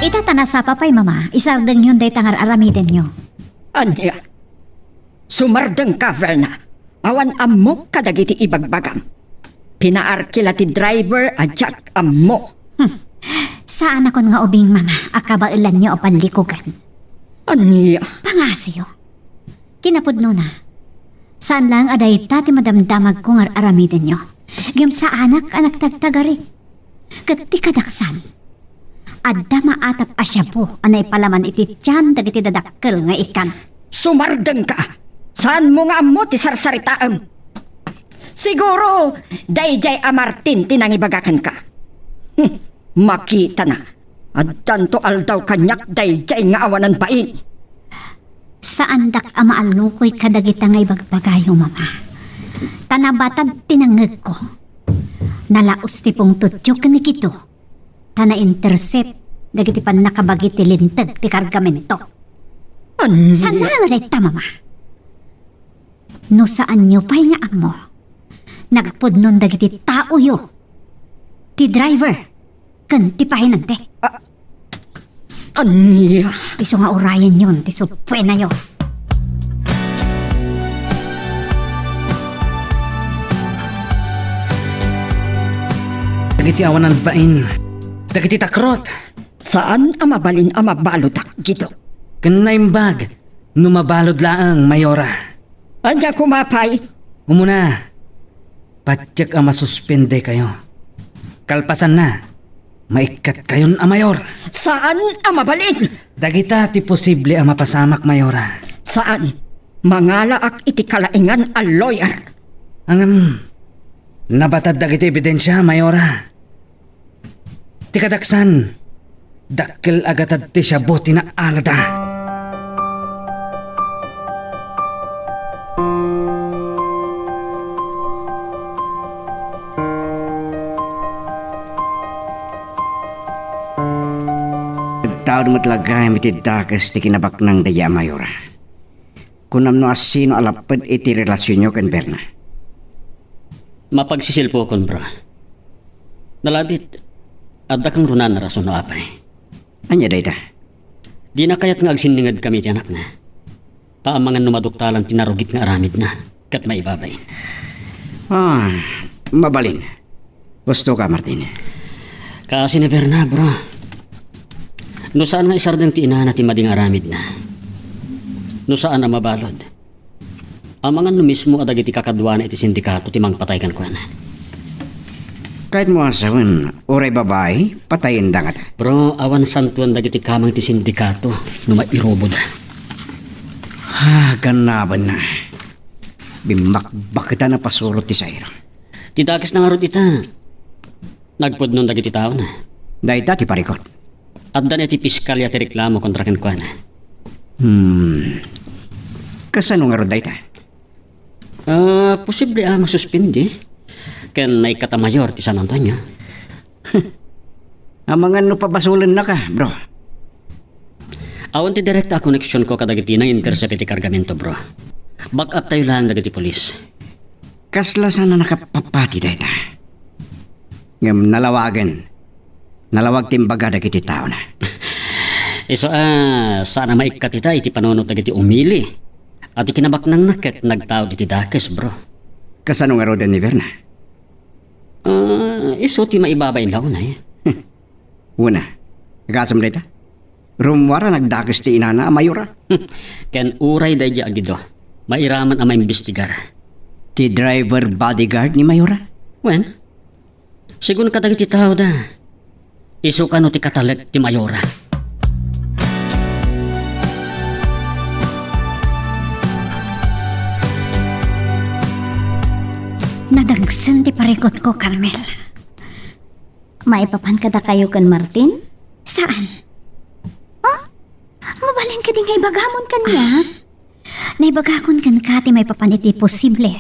Ita ta nasapa pay, Mama, isardengyon dayta nga ar-aramidenyo. Ania? Sumardengka, Verna. Awan ammok kadagiti ibagbagam. Pinaarki la ti driver a diak ammo. Hmm. Saanakon nga ubing, Mama, a kabaelanyo a ballikugan. Ania? Pangasiyo. Kinapudnona, saan laeng a dayta ti madamdamagko nga ar-aramidenyo. Ngem saanak a nagtagtagari. Ket ti kadaksan, adda maatap a shabu a naipalaman iti tian dagiti dadakkel nga ikkan. Sumardengka! Saanmo nga ammo ti sarsaritaem? Siguro, daydiay a Martin ti nangibaga kenka. Hmm, makitana. Addanto aldaw kaniak daydiay nga awanan bain. Saandak a maallukoy kadagita nga ibagbagayo, Mama. Ta nabatad ti nangngegko. Nalaos ti pungtotyo ken ni Guido. Ta na-intercept dagiti pannakabagi ti linteg ti kargamento. Ania? Saan nga dayta, Mama? No saanyo pay nga ammo, nagpudnon dagiti taoyo, ti driver, ken ti pahinante. A-, ania? Isu nga urayenyon ti supuenayo. Dagiti awanan bain, dagiti takrot. Saan a mabalin a mabaludak, Guido. Ken naimbag, no mabalud laeng, Mayora. Ania koma pay? Umuna, patiek a masuspendekayo. Kalpasanna, maikkat kayon a mayor. Saan a mabalin? Dagita ti posible a mapasamak, Mayora. Saan? Mangalaak iti kalaingan a lawyer. Ngem, nabatad dagiti ebidensia, Mayora. Ti kadaksan, dakkel a gatad ti shabu ti naalada. Agtaud met la gayam iti dakes ti kinabaknang daydi a Mayora. Kunam no asino a lapped iti relasionyo ken Berna? Mapagsisilpukon, bro. Nalabit, adda kang runan a rason no apay. Ania dayta? Dina kayat nga agsinningedkami iti anakna. Ta amangan no maduktalan ti narugit nga aramidna ket maibabain. Ah, mabalin. Husto ka, Martin. Kaasi ni Berna, bro. No saan nga isardeng ti inana ti madi nga aramidna. No saan a mabalud. Amangan no mismo a dagiti kakaduana iti sindikato ti mangpatay kenkuana. Kayatmo a sawen, uray babai, patayen da ngata. Bro, awan santuan dagiti kamang ti sindikato no mairuboda. Ah, ganabanna. Bimmakbaketan a pasurot ti sairo. Ti dakesna ngarud ita, nagpudnon dagiti taona. Dayta ti parikot. Adda ni ti piskalya ti reklamo kontra kenkuana. Hmm. Kasano ngarud dayta? Ah, posible a masuspindi. Ken maikkat a mayor ti San Antonio. Amangan no pabasolennaka, bro. Awan ti direkta a koneksionko kadagiti nang-intercept iti kargamento, bro. Back up tayo laeng dagiti pulis. Kasla saan a nakapapati dayta. Ngem nalawagen. Nalawag ti imbaga dagiti taona. Isu a, saan a maikkat ita iti panunot dagiti umili. A ti kinabaknangna ket nagtaud iti dakes, bro. Kasano ngaruden ni Berna? Ah, isu ti maibabain la unay. Una, agasem dayta? Rummuar a nagdakes ti inana a Mayora. Ken uray daydi a Guido, mairaman a maimbestigar. Ti driver bodyguard ni Mayora? Wen, sigun kadagiti taoda, isu kano ti katalek ti Mayora. Nadagsen ti parikutko, Carmel. Maipapan kadakayo ken Martin? Saan? Ah? Mabalin kadi nga ibagamon kaniak? Naibagakon kenka ti maipapan iti posible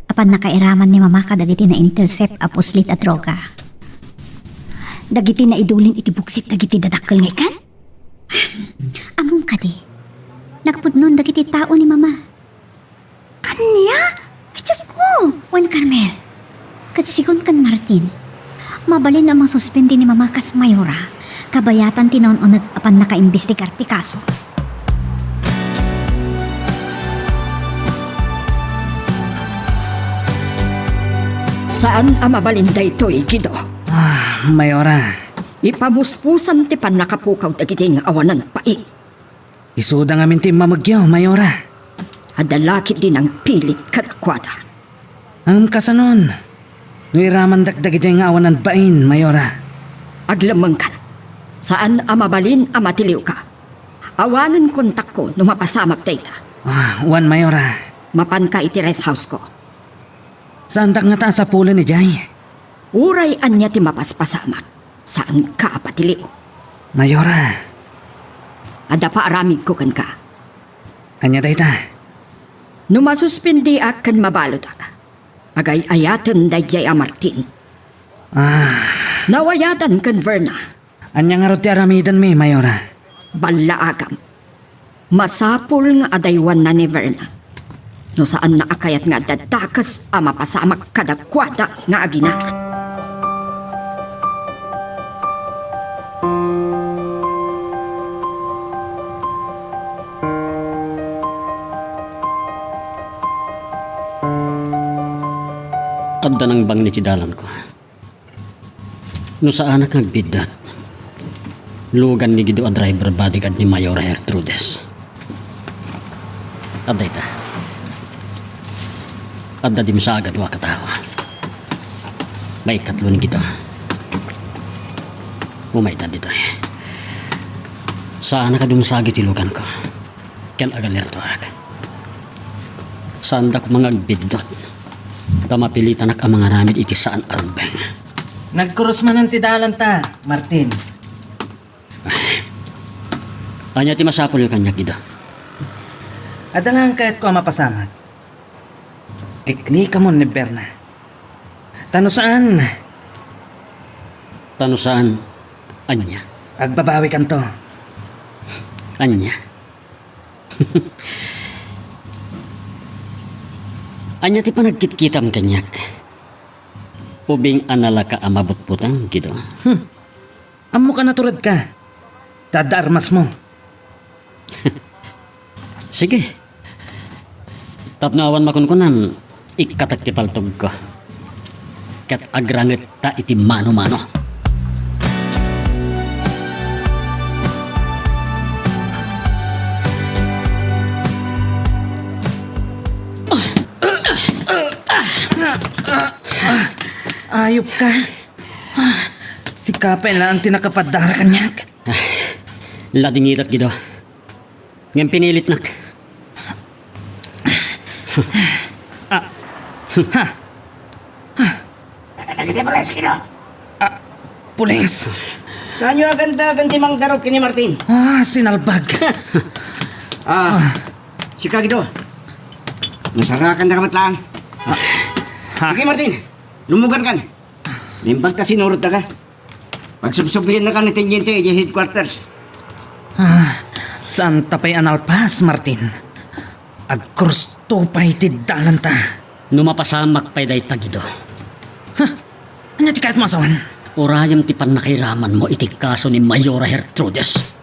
a pannakairaman ni Mama kadagiti na-intercept a puslit a droga. Dagiti naidulin iti buksit dagiti dadakkel nga ikkan? Ammom kadi, nagpudnon dagiti tao ni Mama. Ania? Diosko! Wen Carmel, ket sigun ken Martin, mabalin a masuspindi ni Mama kas Mayora, kabayatan ti naun-uneg a pannakaimbestigar ti kaso. Saan a mabalin daytoy, Guido. Ah, Mayora. Ipamuspusan ti pannakapukaw dagiti nga awanan pai. Isuda ngamin ti immamegyo, Mayora. Adda la ketdi nangpilit kadakuada. Ngem kasanon, no iramandak dagiti nga awanan bain, Mayora? Aglemmengkan. Saan a mabalin a matiliwka. Awanen kontakko no mapasamak dayta. Ah, wen, Mayora. Mapanka iti rest house ko. Saandak ngata a sapulen idiay? Uray ania ti mapaspasamak, saanka a patiliw. Mayora. Adda paaramidko kenka. Ania dayta? No masuspendiak ken mabaludak, agay-ayaten daydiay a Martin. Ah. Nawayadan ken Verna. Ania ngarud ti aramidenmi, Mayora? Ballaagam. Masapul nga adaywanna ni Verna. No saanna a kayat nga adda dakes a mapasamak kadakuada nga agina. Adda nangbangni ti dalanko. No saanak nga agbiddut, lugan ni Guido a driver bodyguard ni Mayora Gertrudes. Adda ita. Adda dimsa a dua ka tao. Maikatlo ni Guido. Umayda ditoy. Saanak a dumsag iti luganko. Ken agalertoak. Saandak koma nga agbiddut ta mapilitanak a mangaramid iti saan a rumbeng. Nagkurus manen ti dalanta, Martin. Ania ti masapulyo kaniak, Guido? Adda laeng kayatko a mapasamak. Piklikamon ni Verna. Ta no saan. Ta no saan, ania? Agbabawikanto. Ania? Ania ti panagkitkitam kaniak? Ubing a nalaka a mabutbuteng, Guido? Hmm. Ammok a naturedka. Ta adda armasmo. Sige. Tapno awan makunkunam, ikkatek ti paltogko. Ket agrangetta iti mano-mano. Ayop ka. Ah, sika pay laeng ti nakapaddara kaniak. Ah, ladingidak, Guido. Ngem pinilitnak. Ah. Ha. Dagiti pulis, Guido. Ah, pulis. Saanyo aganta ken ti mangdarup ken ni Martin? Ah, sinalbag. Ah, sika, Guido. Nasarakan da ka met laeng. Ah. Ha? Sige, Martin. Lumugan kan. Naimbag ta sinurot daka. Pagsubsublian na kan ni Teniente idiay headquarters. Ah, saan ta pay a nalpas, Martin? Agkurus to pay ti dalanta. No mapasamak pay dayta, Guido. Ha? Ania ti kayatmo a sawen? Urayem ti pannakairamanmo iti kaso ni Mayora Gertrudes.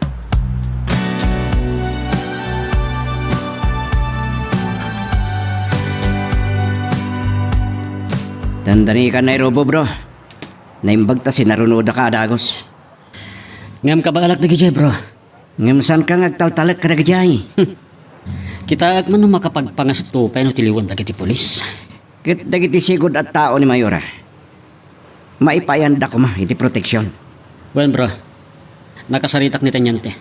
Dandani ka na irubo, bro. Naimbag ta sinarunodaka a dagus. Ngem kabaelak dagidiay, bro. Ngem saanka nga agtaltalek kadagijay? Kitaek man no makapagpangasto pay no tiliwen dagiti pulis. Ket dagiti sigud a tao ni Mayora, maipayanda koma iti proteksion. Wen, bro. Nakasaritak ni Teniente.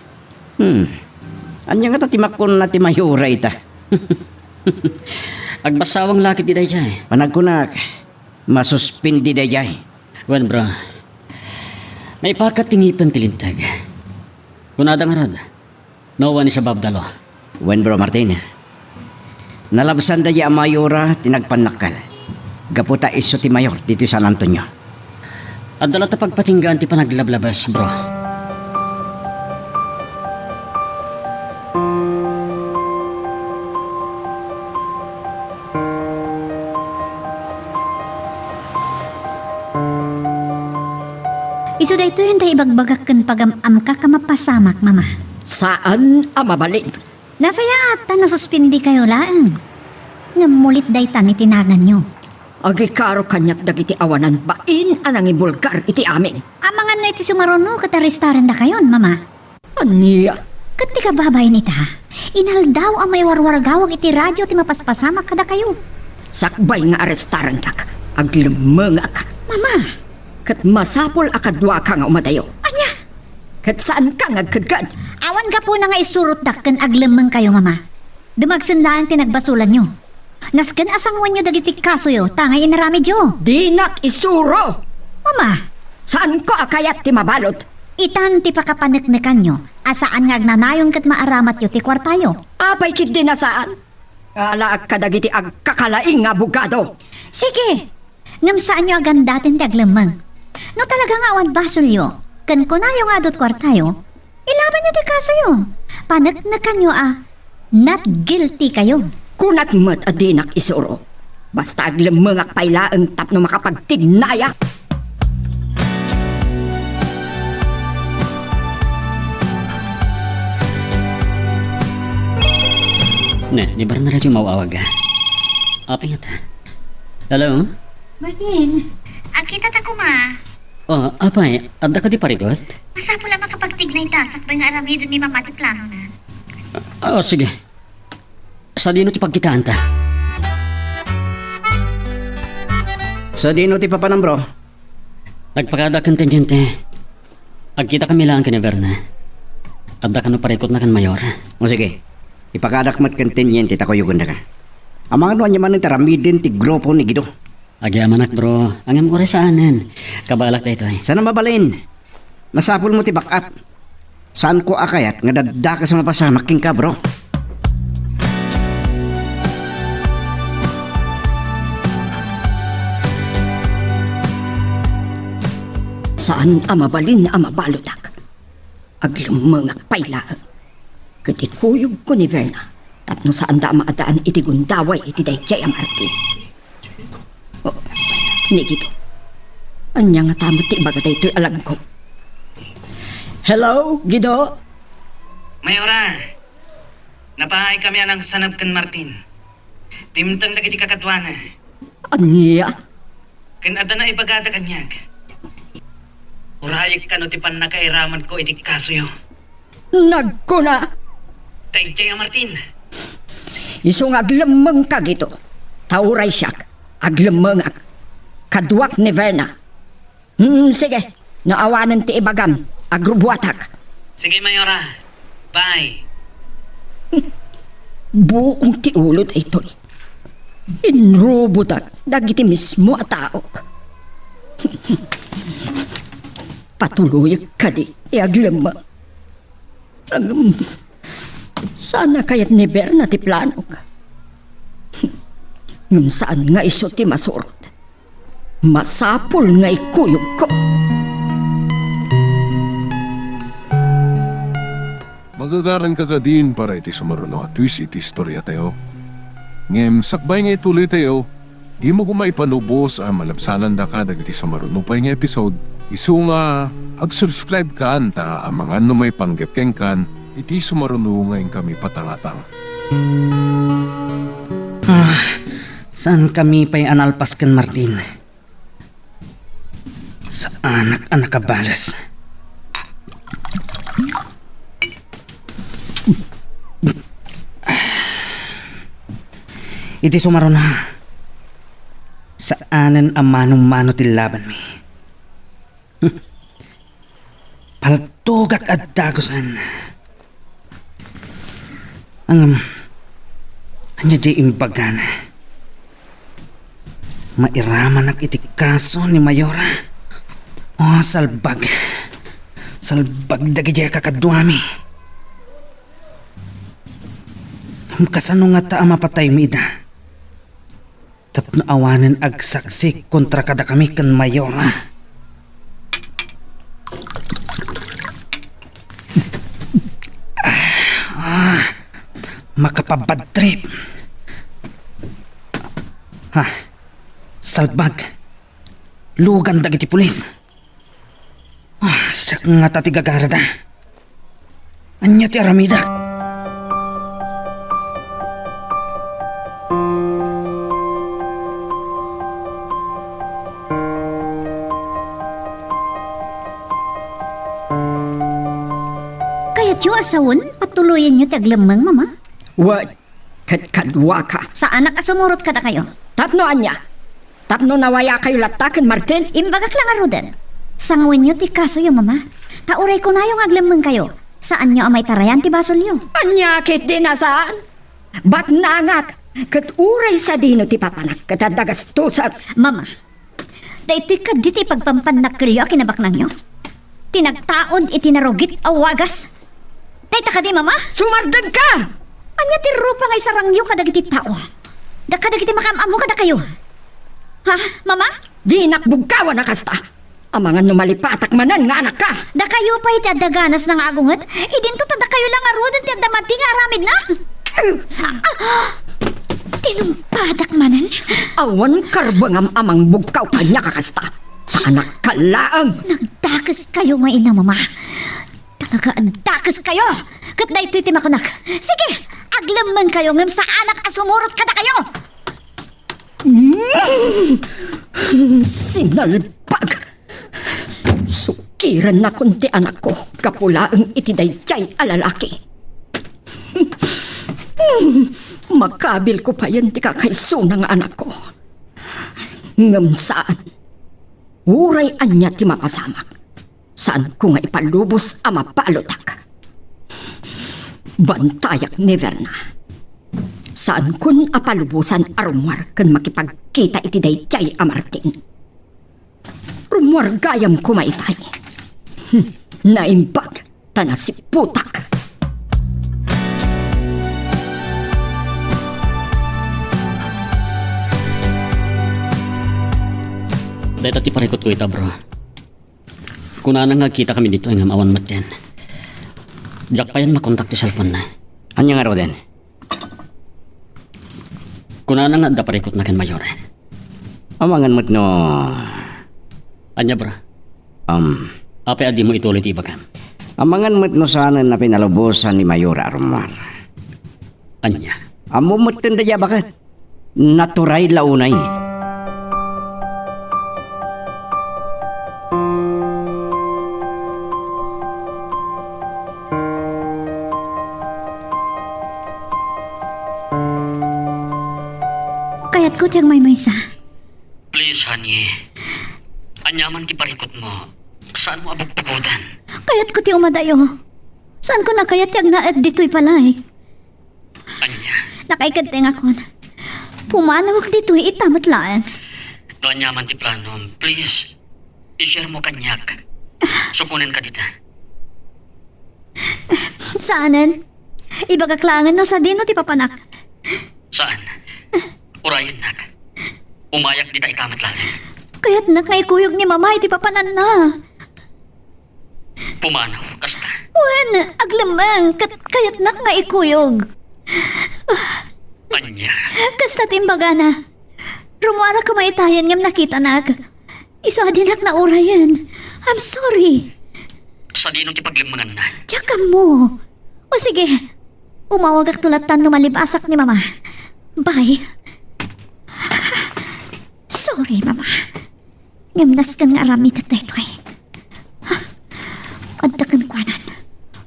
Hmm. Ania ngata ti makkunna ti Mayora ita? Agbassawang la ketdi daydiay. Panagkunak, masuspendi daydiay. Wen, bro. Maipakat ti ngipen ti linteg. Kunada ngarud, no one is above the law. Wen, bro Martin. Nalabsan daydiay a Mayora ti nagpannakkel. Gapu ta isu ti mayor ditoy San Antonio. Adda latta pagpatinggaan ti panaglablabes, bro. Isu daytoy anda ibagbagak ken pagam-amkak a mapasamak, Mama. Saan a mabalin. Nasayaat ta nasuspendikayo laeng. Ngem mulit dayta ni ti naganyo. Agikaro kaniak dagiti awanan bain a nangibulgar iti amin. Amangan no iti sumaruno ket arrestarendakayon, Mama. Ania? Ket ti kababain ita, inaldaw a maiwarwaragawag iti radio ti mapaspasamak kadakayo. Sakbay nga arestarendak, aglemmengak. Mama! Ket masapul a kaduaka nga umadayo. Ania? Ket saanka nga agkedked. Awan gapuna nga isurotdak ken aglemmengkayo, Mama. Dumagsen laeng ti nagbasolanyo. Nasken a sanguenyo dagiti kasoyo ta nga inaramidyo. Dinak isuro! Mama! Saanko a kayat ti mabalud. Itan ti pakapaneknekanyo a saan nga agnanayon ket maaramatyo ti kuartayo. Apay ketdi a saan? Alaak kadagiti agkakalaing nga abogado. Sige, ngem saanyo a gandaten ti aglemmeng. No talaga nga awan basolyo, ken kunayo nga adu ti kuartayo, ilabanyo ti kasoyo. Paneknekanyo a not guilty kayo. Kunak met a dinak isuro. Basta aglemmengak pay laeng tapno makapagtignayak. Ne, ni Barna radyo mawawag. Apay ngata? Hello? Martin, agkita ta koma. Oh, apay, adda ka di parigot? Masapul a makapagtignay ta sakbay nga aramiden ni Mama ti planona. Ah, sige. Sadino ti pagkitaanta? Sadino ti papanam, bro? Nagpakada ken teniente. Agkita kami laeng ken ni Berna. Adda kano parikutna ken Mayor. O sige, ipakadak met ken teniente ta kuyogenda ka. Amangan no ania manen ti aramiden ti grupo ni Guido. Agyamanak, bro. Ngem uray saanen. Kabaelak daytoy. Saan a mabalin. Masapulmo ti backup. Saanko a kayat nga daddakes a mapasamak kenka, bro. Saan a mabalin a mabaludak. Aglemmengak pay laeng. Ket ikuyogko ni Verna tapno saanda a maadaan iti gundaway iti daydiay a Martin. Oh, ni Guido. Ania ngata met ti ibaga daytoy a laggo? Hello, Guido? Mayora, napaay kami a nangsanab ken Martin. Dimteng dagiti kakaduana. Ania? Ken adda naibagada kaniak. Urayek kano ti pannakairamanko iti kasoyo. Nagkuna, daydiay a Martin. Isu nga aglemmengka, Guido. Ta uray siak, aglemmengak. Kaduak ni Verna. Hmm, sige. No awanen ti ibagam, agrubuatak. Sige, Mayora. Bye. Buong ti ulo daytoy. Inrubodak dagiti mismo a taok. Patuloyek kadi ti aglemmeng. Ngem, saan a kayat ni Berna ti planok. Ngem saan nga isu ti masurot. Masapul nga ikuyogko. Magagaranka kadin para iti sumaruno a twist iti istoriatayo. Ngem sakbay nga ituloytayo, dimo koma ipanubos a malabsanandaka dagiti sumaruno pay nga episode, isu nga ag-subscribe kan ta amangan no maipanggep kenkan iti sumaruno nga inkami patangatang. Ah, saan kami pay a nalpas ken Martin? Saanak a nakabales. Iti sumaruna, saanen a mano-mano ti labanmi. Paltogak a dagusen. Ngem, ania diay imbagana? Mairamanak iti kaso ni Mayora? Oh, salbag. Salbag dagiti kakaduami. Kasano ngata a mapataymi ida? Tapno awanen agsaksi kontra kadakami ken Mayora. Ah, makapabad trip. Ha, salbag. Lugan dagiti pulis. Ah, siak ngata ti gagarada. Ania ti aramidek? Kayatyo a sawen, patuloyenyo ti aglemmeng, Mama? Wen, ket kaduaka. Saanak a sumurot kadakayo. Tapno ania? Tapno nawayakayo latta ken Martin? Imbagak la ngaruden. Sangawenyo ti kasoyo, Mama. Ta uray kunayo nga aglemmengkayo, saanyo a maitarayan ti basolyo. Ania ketdi a saan? Baknangak, ket uray sadino ti papanak ket adda gastosek. Mama, daytoy kadi ti pagpampannakkelyo a kinabaknangyo? ti nagtaud iti narugit a wagas. Dayta kadi, Mama? Sumardengka! Ania ti rupa nga isarangyo kadagiti tao? Da kadagiti makaam-ammo kadakayo? Ha, Mama? Dinak bugkawan a kasta. Amangan no malipatak manen nga anakka. Dakayo pay ti adda ganasna nga agunget? Idinto ta dakayo la ngaruden ti adda madi nga aramidna. Ah, ah, tinumpadak manen. Awan karbengam a mangbugkaw kaniak a kasta. Anakka laeng. Nagdakeskayo nga ina, Mama. Talaga, agdakeskayo. Ket daytoy ti makunak. Sige, aglemmengkayo ngem saanak a sumurot kadakayo. Mm. Sinalpag! Sukirannakon ti anakko gapu laeng iti daydiay a lalaki. Makabilko payen ti kakaisuna nga anakko. Ngem saan. Uray ania ti mapasamak. Saanko nga ipalubos a mabalutak. Bantayak ni Verna. Saankon a palubosan a rummuar ken makipagkita iti daydiay a Martin. Rummuar gayam koma itay. Hmm, naimbag ta nasiputak. Dayta ti parikutko ita, bro. Kunana nga agkitakami ditoy ngem awan metten. Diak payen makontak ti cellphone-na. Ania ngaruden? Kunana nga adda parikutna ken Mayor. Amangan met no... Ania, bro? Um, Apay a dimo ituloy ti ibagam? Amangan met no saanen a pinalubosan ni Mayor a rummuar. Ania? Ammom metten daydiay a baket. Naturay la unay. Kayatko ti agmaymaysa. Please, honey. Aniaman ti parikutmo, saanmo a bugbugodan. Kayatko ti umadayo. Saanko a kayat ti agnaed ditoy balay. Ania? Nakaikeddengakon. Pumanawak ditoy ita met laeng. No aniaman ti planom, please, i-share mo kaniak. Sukonenka dita. Saanen? Ibagak laengen no sadino ti papanak. Saan? Urayennak. Umayak dita ita met laeng. Kayatnak nga ikuyog ni Mama iti papananna. Pumanaw, kasta. Wen, aglemmeng, ket kayatnak nga ikuyog. Ania? Kasta ti imbagana. Rummuarak koma itayen ngem nakitanak. Isu a dinak naurayen. I'm sorry. Sadino ti paglemmenganna? Diak ammo. O sige, umawagakto lattan no malibasak ni Mama. Bye. Sorry, Mama. Ngem nasken nga aramidek daytoy. Ha? Adda kenkuanan.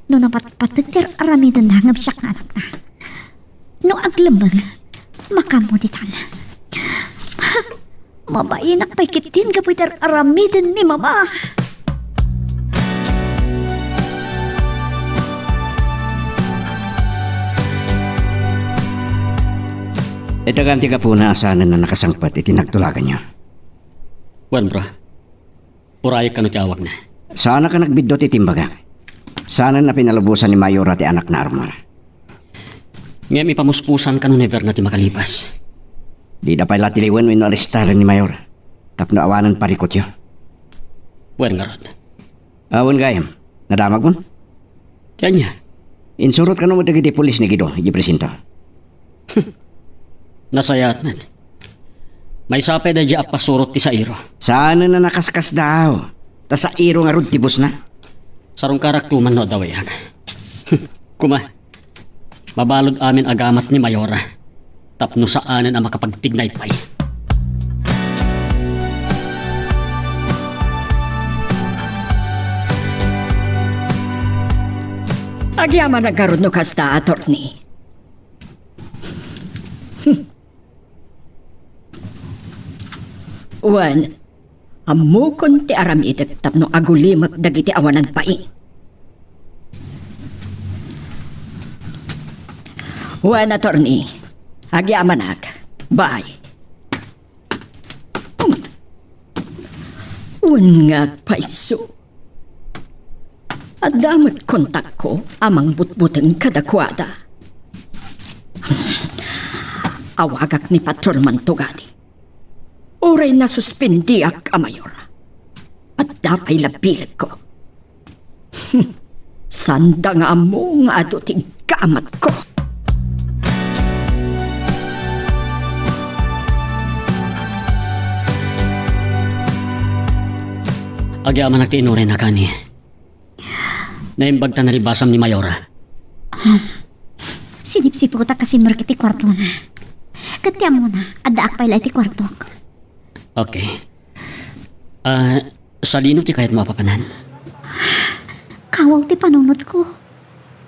No napatpateg ti ar-aramidenna ngem siak nga anakna. No aglemmeng, makaammo ditan. Ha? Mabainak pay ketdin gapu iti ar-aramiden ni Mama. Ita kan ti gapuna a saanen a nakasangpet iti nagtulaganyo. Wen, bro. Urayek kano ti awagna. Saanak a nagbiddut iti imbagak. Saanen a pinalubosan ni Mayora ti anakna a rummuar. Ngem ipamuspusan kano ni Verna ti makalibas. Dida pay la tiliwen wenno arestaren ni Mayor tapno awanen parikutyo. Wen ngarud. Awan gayam. Nadamagmon? Ti ania? Insurot kano met dagiti pulis ni Guido iti presinto. Nasayaat met. Maysa pay daydi a pasurot ti sairo. Saanen a nakaskasdaaw. Ta sairo ngarud ti busna. Sarungkarak tuman no adda way-ak. Kuma, mabalud amin a gamat ni Mayora. Tapno saanen a makapagtignay pay. Agyamanak ngarud no kasta, attorney. Wen, ammokon ti aramidek tapno agulimek dagiti awanan bai. Wen, attorney, agyamanak. Bye. Wen nga agpayso. Adda met kontakko a mangbutbuteng kadakuada. Awagak ni Patrolman tungadi. Uray nasuspendiak a mayor, adda pay la bilegko. Sanda nga ammo nga adu ti gamatko. Agyamanak ti inuray na kani. Naimbag ta nalibasam ni Mayora. Sinipsiputak a simrek iti kuartona. Ket ti ammona, addaak pay la iti kuartok. Okay. Ah, sadino ti kayatmo a papanan? Kawaw ti panunotko.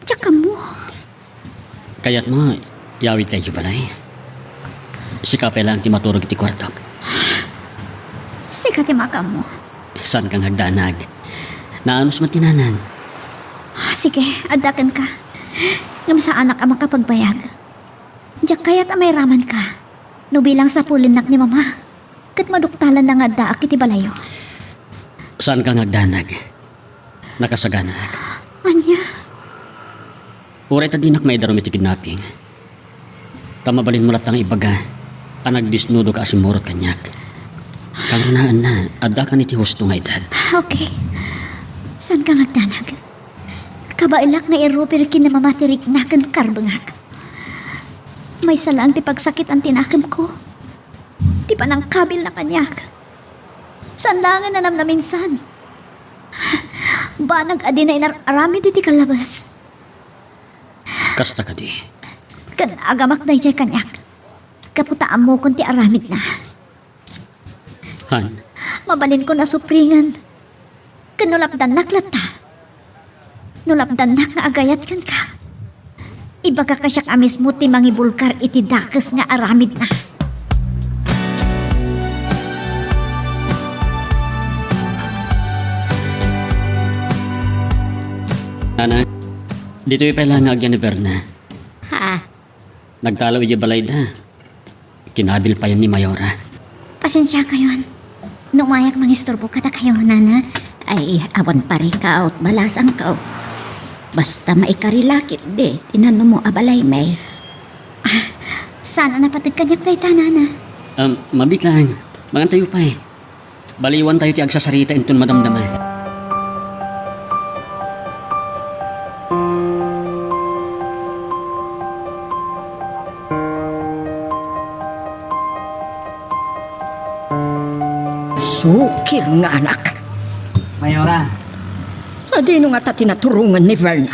Diak ammo. Kayatmo, yawidka idiay balay? Sika pay laeng ti maturog iti kuartok. Sika ti makaammo. Saanka nga agdanag. Naanus met ti nanang. Sige, adda kenka. Ngem saanak a makapagbayag. Diak kayat a mairamanka. No bilang sapulennak ni Mama, ket maduktalanna nga addaak iti balayo. Saanka nga agdanag. Nakasaganaak. Ania? Uray ta dinak maidarum iti kidnapping, ta mabalinmo latta nga ibaga a nagdesnudoka a simmurot kaniak. Kangrunaan na, addakan iti husto nga edad. Okay. Saanka nga agdanag. Kabaelak nga irupir ken ni Mama ti rikna ken karbengak. Maysa laeng ti pagsakitan ti nakemko. Ti panangkabilna kaniak. Saan laengen a namnaminsan. Banag a dina inar-aramid iti kallabas. Kasta kadi? Ken agamak daydiay kaniak. Gapu ta ammokon ti aramidna. Han? Mabalinkon a supringen. Ken no lapdannak latta. No lapdannak nga agayat kenka, ibagak a siak a mismo ti mangibulgar iti dakes nga aramidna. Nana, ditoy pay la nga agyan ni Verna. Ha? Nagtalaw idiay balayda. Kinabil payen ni Mayora. Pasensiakayon. No umayak mangisturbo kadakayo, Nana. Ay, awan parikaw, balasangko. Basta maikari la ketdi ti nanumo a balay, May. Ah, saan a napateg kaniak dayta, Nana? Um, mabiit laeng. Mangantayo pay. Baliwantayo ti agsasarita inton madamdama. Sukir nga anak. Mayora. Sadino ngata ti naturongen ni Verna?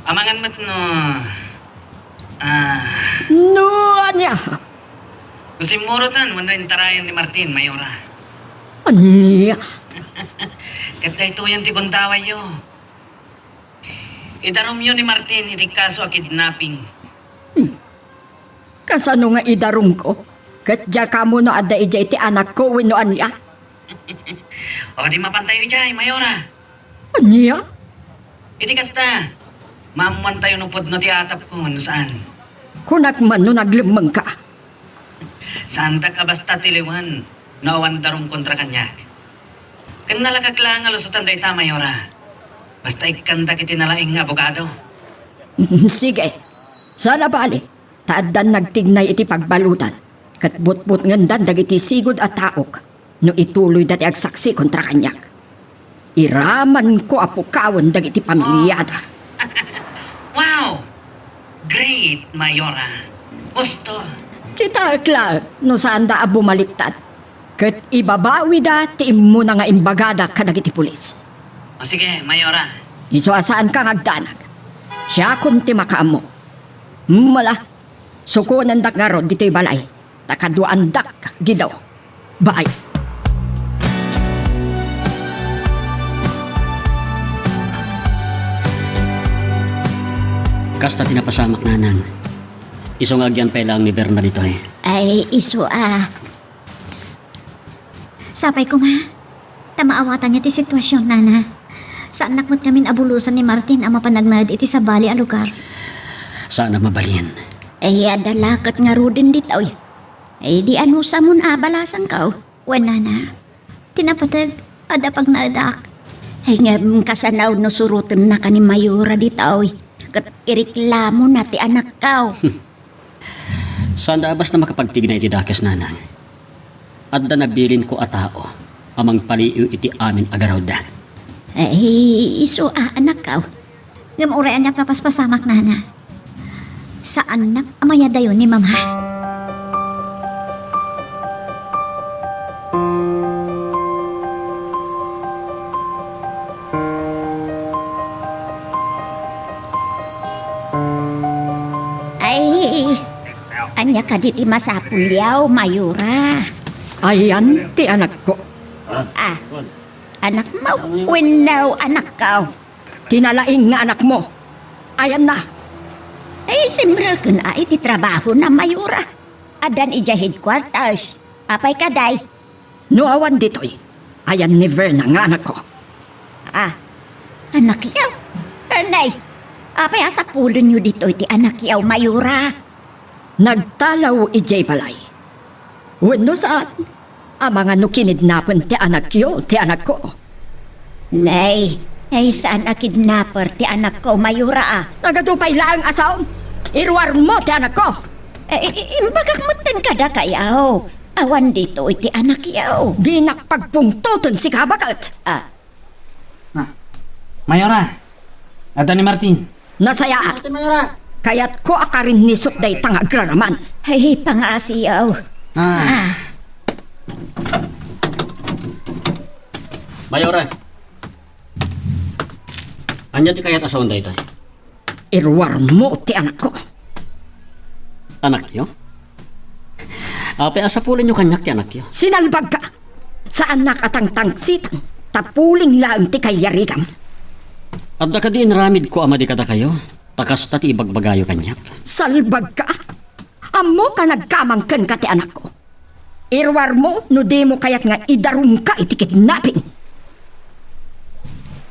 Amangan met no Ah. No ania? No simmuroten wenno intarayen ni Martin, Mayora. Ania? Ket daytoyen ti gundawayyo. Idarumyo ni Martin iti kaso a kidnapping. Hmm. Kasano nga idarumko? Ket diak ammo no adda idiay ti anakko wenno ania? O, di mapantayo idiay, Mayora. Ania? Iti kasta, maammoantayo no pudno ti atapko wenno saan. Kunak man no naglemmengka. Saandak a basta tiliwen no awan darum kontra kaniak. Ken nalagak laeng a lusotan dayta, Mayora. Basta ikkandak iti nalaing nga abogado. Sige. Saan a bale, ta addan nagtignay iti pagbaludan, ket butbutngendan dagiti sigud a taok no ituloyda ti agsaksi kontra kaniak. Iramanko a pukawen dagiti pamiliada. Wow! Great, Mayora. Husto. Kitaek laeng no saanda a bumaliktad, ket ibabawida ti immuna nga imbagada kadagiti pulis. O sige, Mayora. Isu a saanka nga agdanag. Siakon ti makaammo. Mala, sukonendak ngarud ditoy balay, ta kaduaandak, Gido. Bye. Kasta ti napasamak, Nanang. Isu nga agyan pay laeng ni Verna ditoy. Ay, isu a. Sapay koma, ta maawatanyo ti situasion, Nana. Saannak met ngamin a bulosan ni Martin a mapan agnaed iti sabali a lugar. Saan a mabalin. Ay, adda la ket ngaruden ditoy. Ay, di anusamon a balasangko. Wen, Nana. Ti napateg, adda pagnaedak. Ay, ngem kasano no surotennaka ni Mayora ditoy? Ket ireklamona ti anakko. Saanda a basta makapagtigna iti dakes, nanang. Adda nabilinko a tao a mangpaliiw iti amin a garawda. Ay, isu a, anakko. Ngem uray aniak napaspasamak, nana. Saannak a mayadayo ni mama. Ay, ania kadi ti masapulyo, Mayora? Ayan ti anakko. Ah, anakmo wenno anakko? Ti nalaing nga anakmo. Ayanna. Ay, simreken a iti trabahona, Mayora. Addan idiay headquarters. Apay kadi? No awan ditoy, ayan ni Verna nga anakko. Ah, anakyo? Nay, apay a sapulenyo ditoy ti anakyo, Mayora? Nagtalaw idiay balay. Wenno saan, amangan no kinidnapen ti anakyo, ti anakko. Nay, ay, saan a kidnapper ti anakko, Mayora, a. Nagadu pay laeng a saom. Iruarmo ti anakko. Eh, i-, i-, imbagak metten kadakayo. Awan ditoy ti anakyo. Dinak pagpungtoten, sika baket. Ah. Ah. Mayora, adda ni Martin. Nasayaat. Ate Mayora. Kayatko a karinnisok dayta nga agraraman. Ay, pangaasiyo. Ah. Ah. Mayora. Ania ti kayat a saon daytoy? Iruarmo ti anakko. Anakyo? Apay a sapulenyo kaniak ti anakyo? Sinalbagka! Saannak a tangtangsitan, ta puling laeng ti kayyarigam. Adda kadi inaramidko a madi kadakayo, ta kasta ti ibagbagayo kaniak? Salbagka! Ammok a nagkamang kenka ti anakko. Iruarmo no dimo kayat nga idarumka iti kidnapping.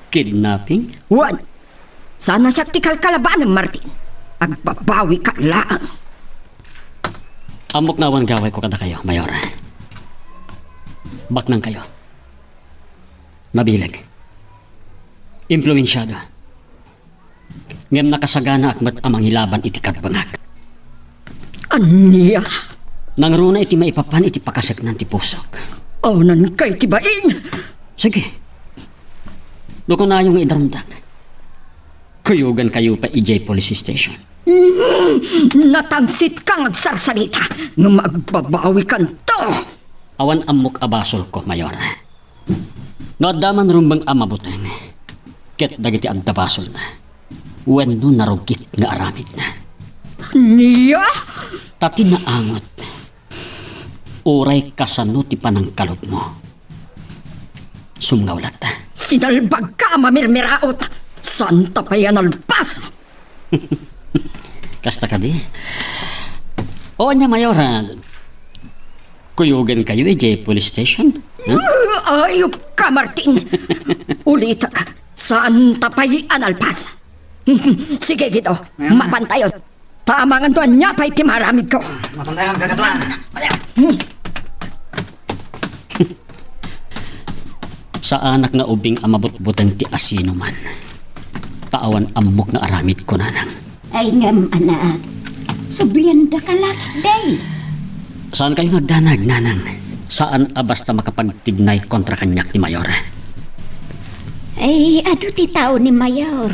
Kidnapping? Wen, saan a siak ti kalkalabanem, Martin. Agbabawika laeng. Ammok nga awan gawayko kadakayo, Mayor. Baknangkayo. Nabileg. Impluensiado. Ngem nakasaganaak met a mangilaban iti kabbengak. Ania? Nangruna iti maipapan iti pakaseknan ti pusok. Awnanka iti bain! Sige. No kunayo nga idarumdak, kuyogankayo pay idiay police station. Mm, natangsitka nga agsarsalita, ngem agbabawikanto. Awan ammok a basolko, Mayor. No adda man rumbeng a mabuteng ket dagiti adda basolna wenno narugit nga aramidna. Nia? Ta ti naangot, uray kasano ti panangkalubmo, sumngaw latta. Sinalbagka a mamirmiraot! Santa pay a nalpas! Kasta kadi? O, ania, Mayor, a, kuyogankayo idiay police station? Hmm? Ayupka, Martin! Ulitek, santa pay a nalpas! Sige, Guido, Mayor. Mapantayon. Ta amangan no ania pay ti maaramidko. Mapantayon, kakatuan. Hmm. Saanak nga ubing a mabutbuteng ti asinoman. Ta awan ammok nga aramidko, nanang. Ay ngem, anak, subliandaka la ketdi. Saankayo nga agdanag, nanang. Saan a basta makapagtignay kontra kaniak ni Mayor. Ay, adu ti tao ni Mayor.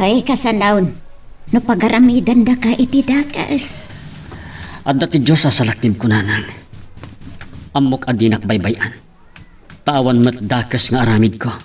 Ay, kasanaon, no pagaramidandaka iti dakes. Adda ti Dios a salaknibko, nanang. Ammok a dinak baybay-an. Ta awan met dakes nga aramidko.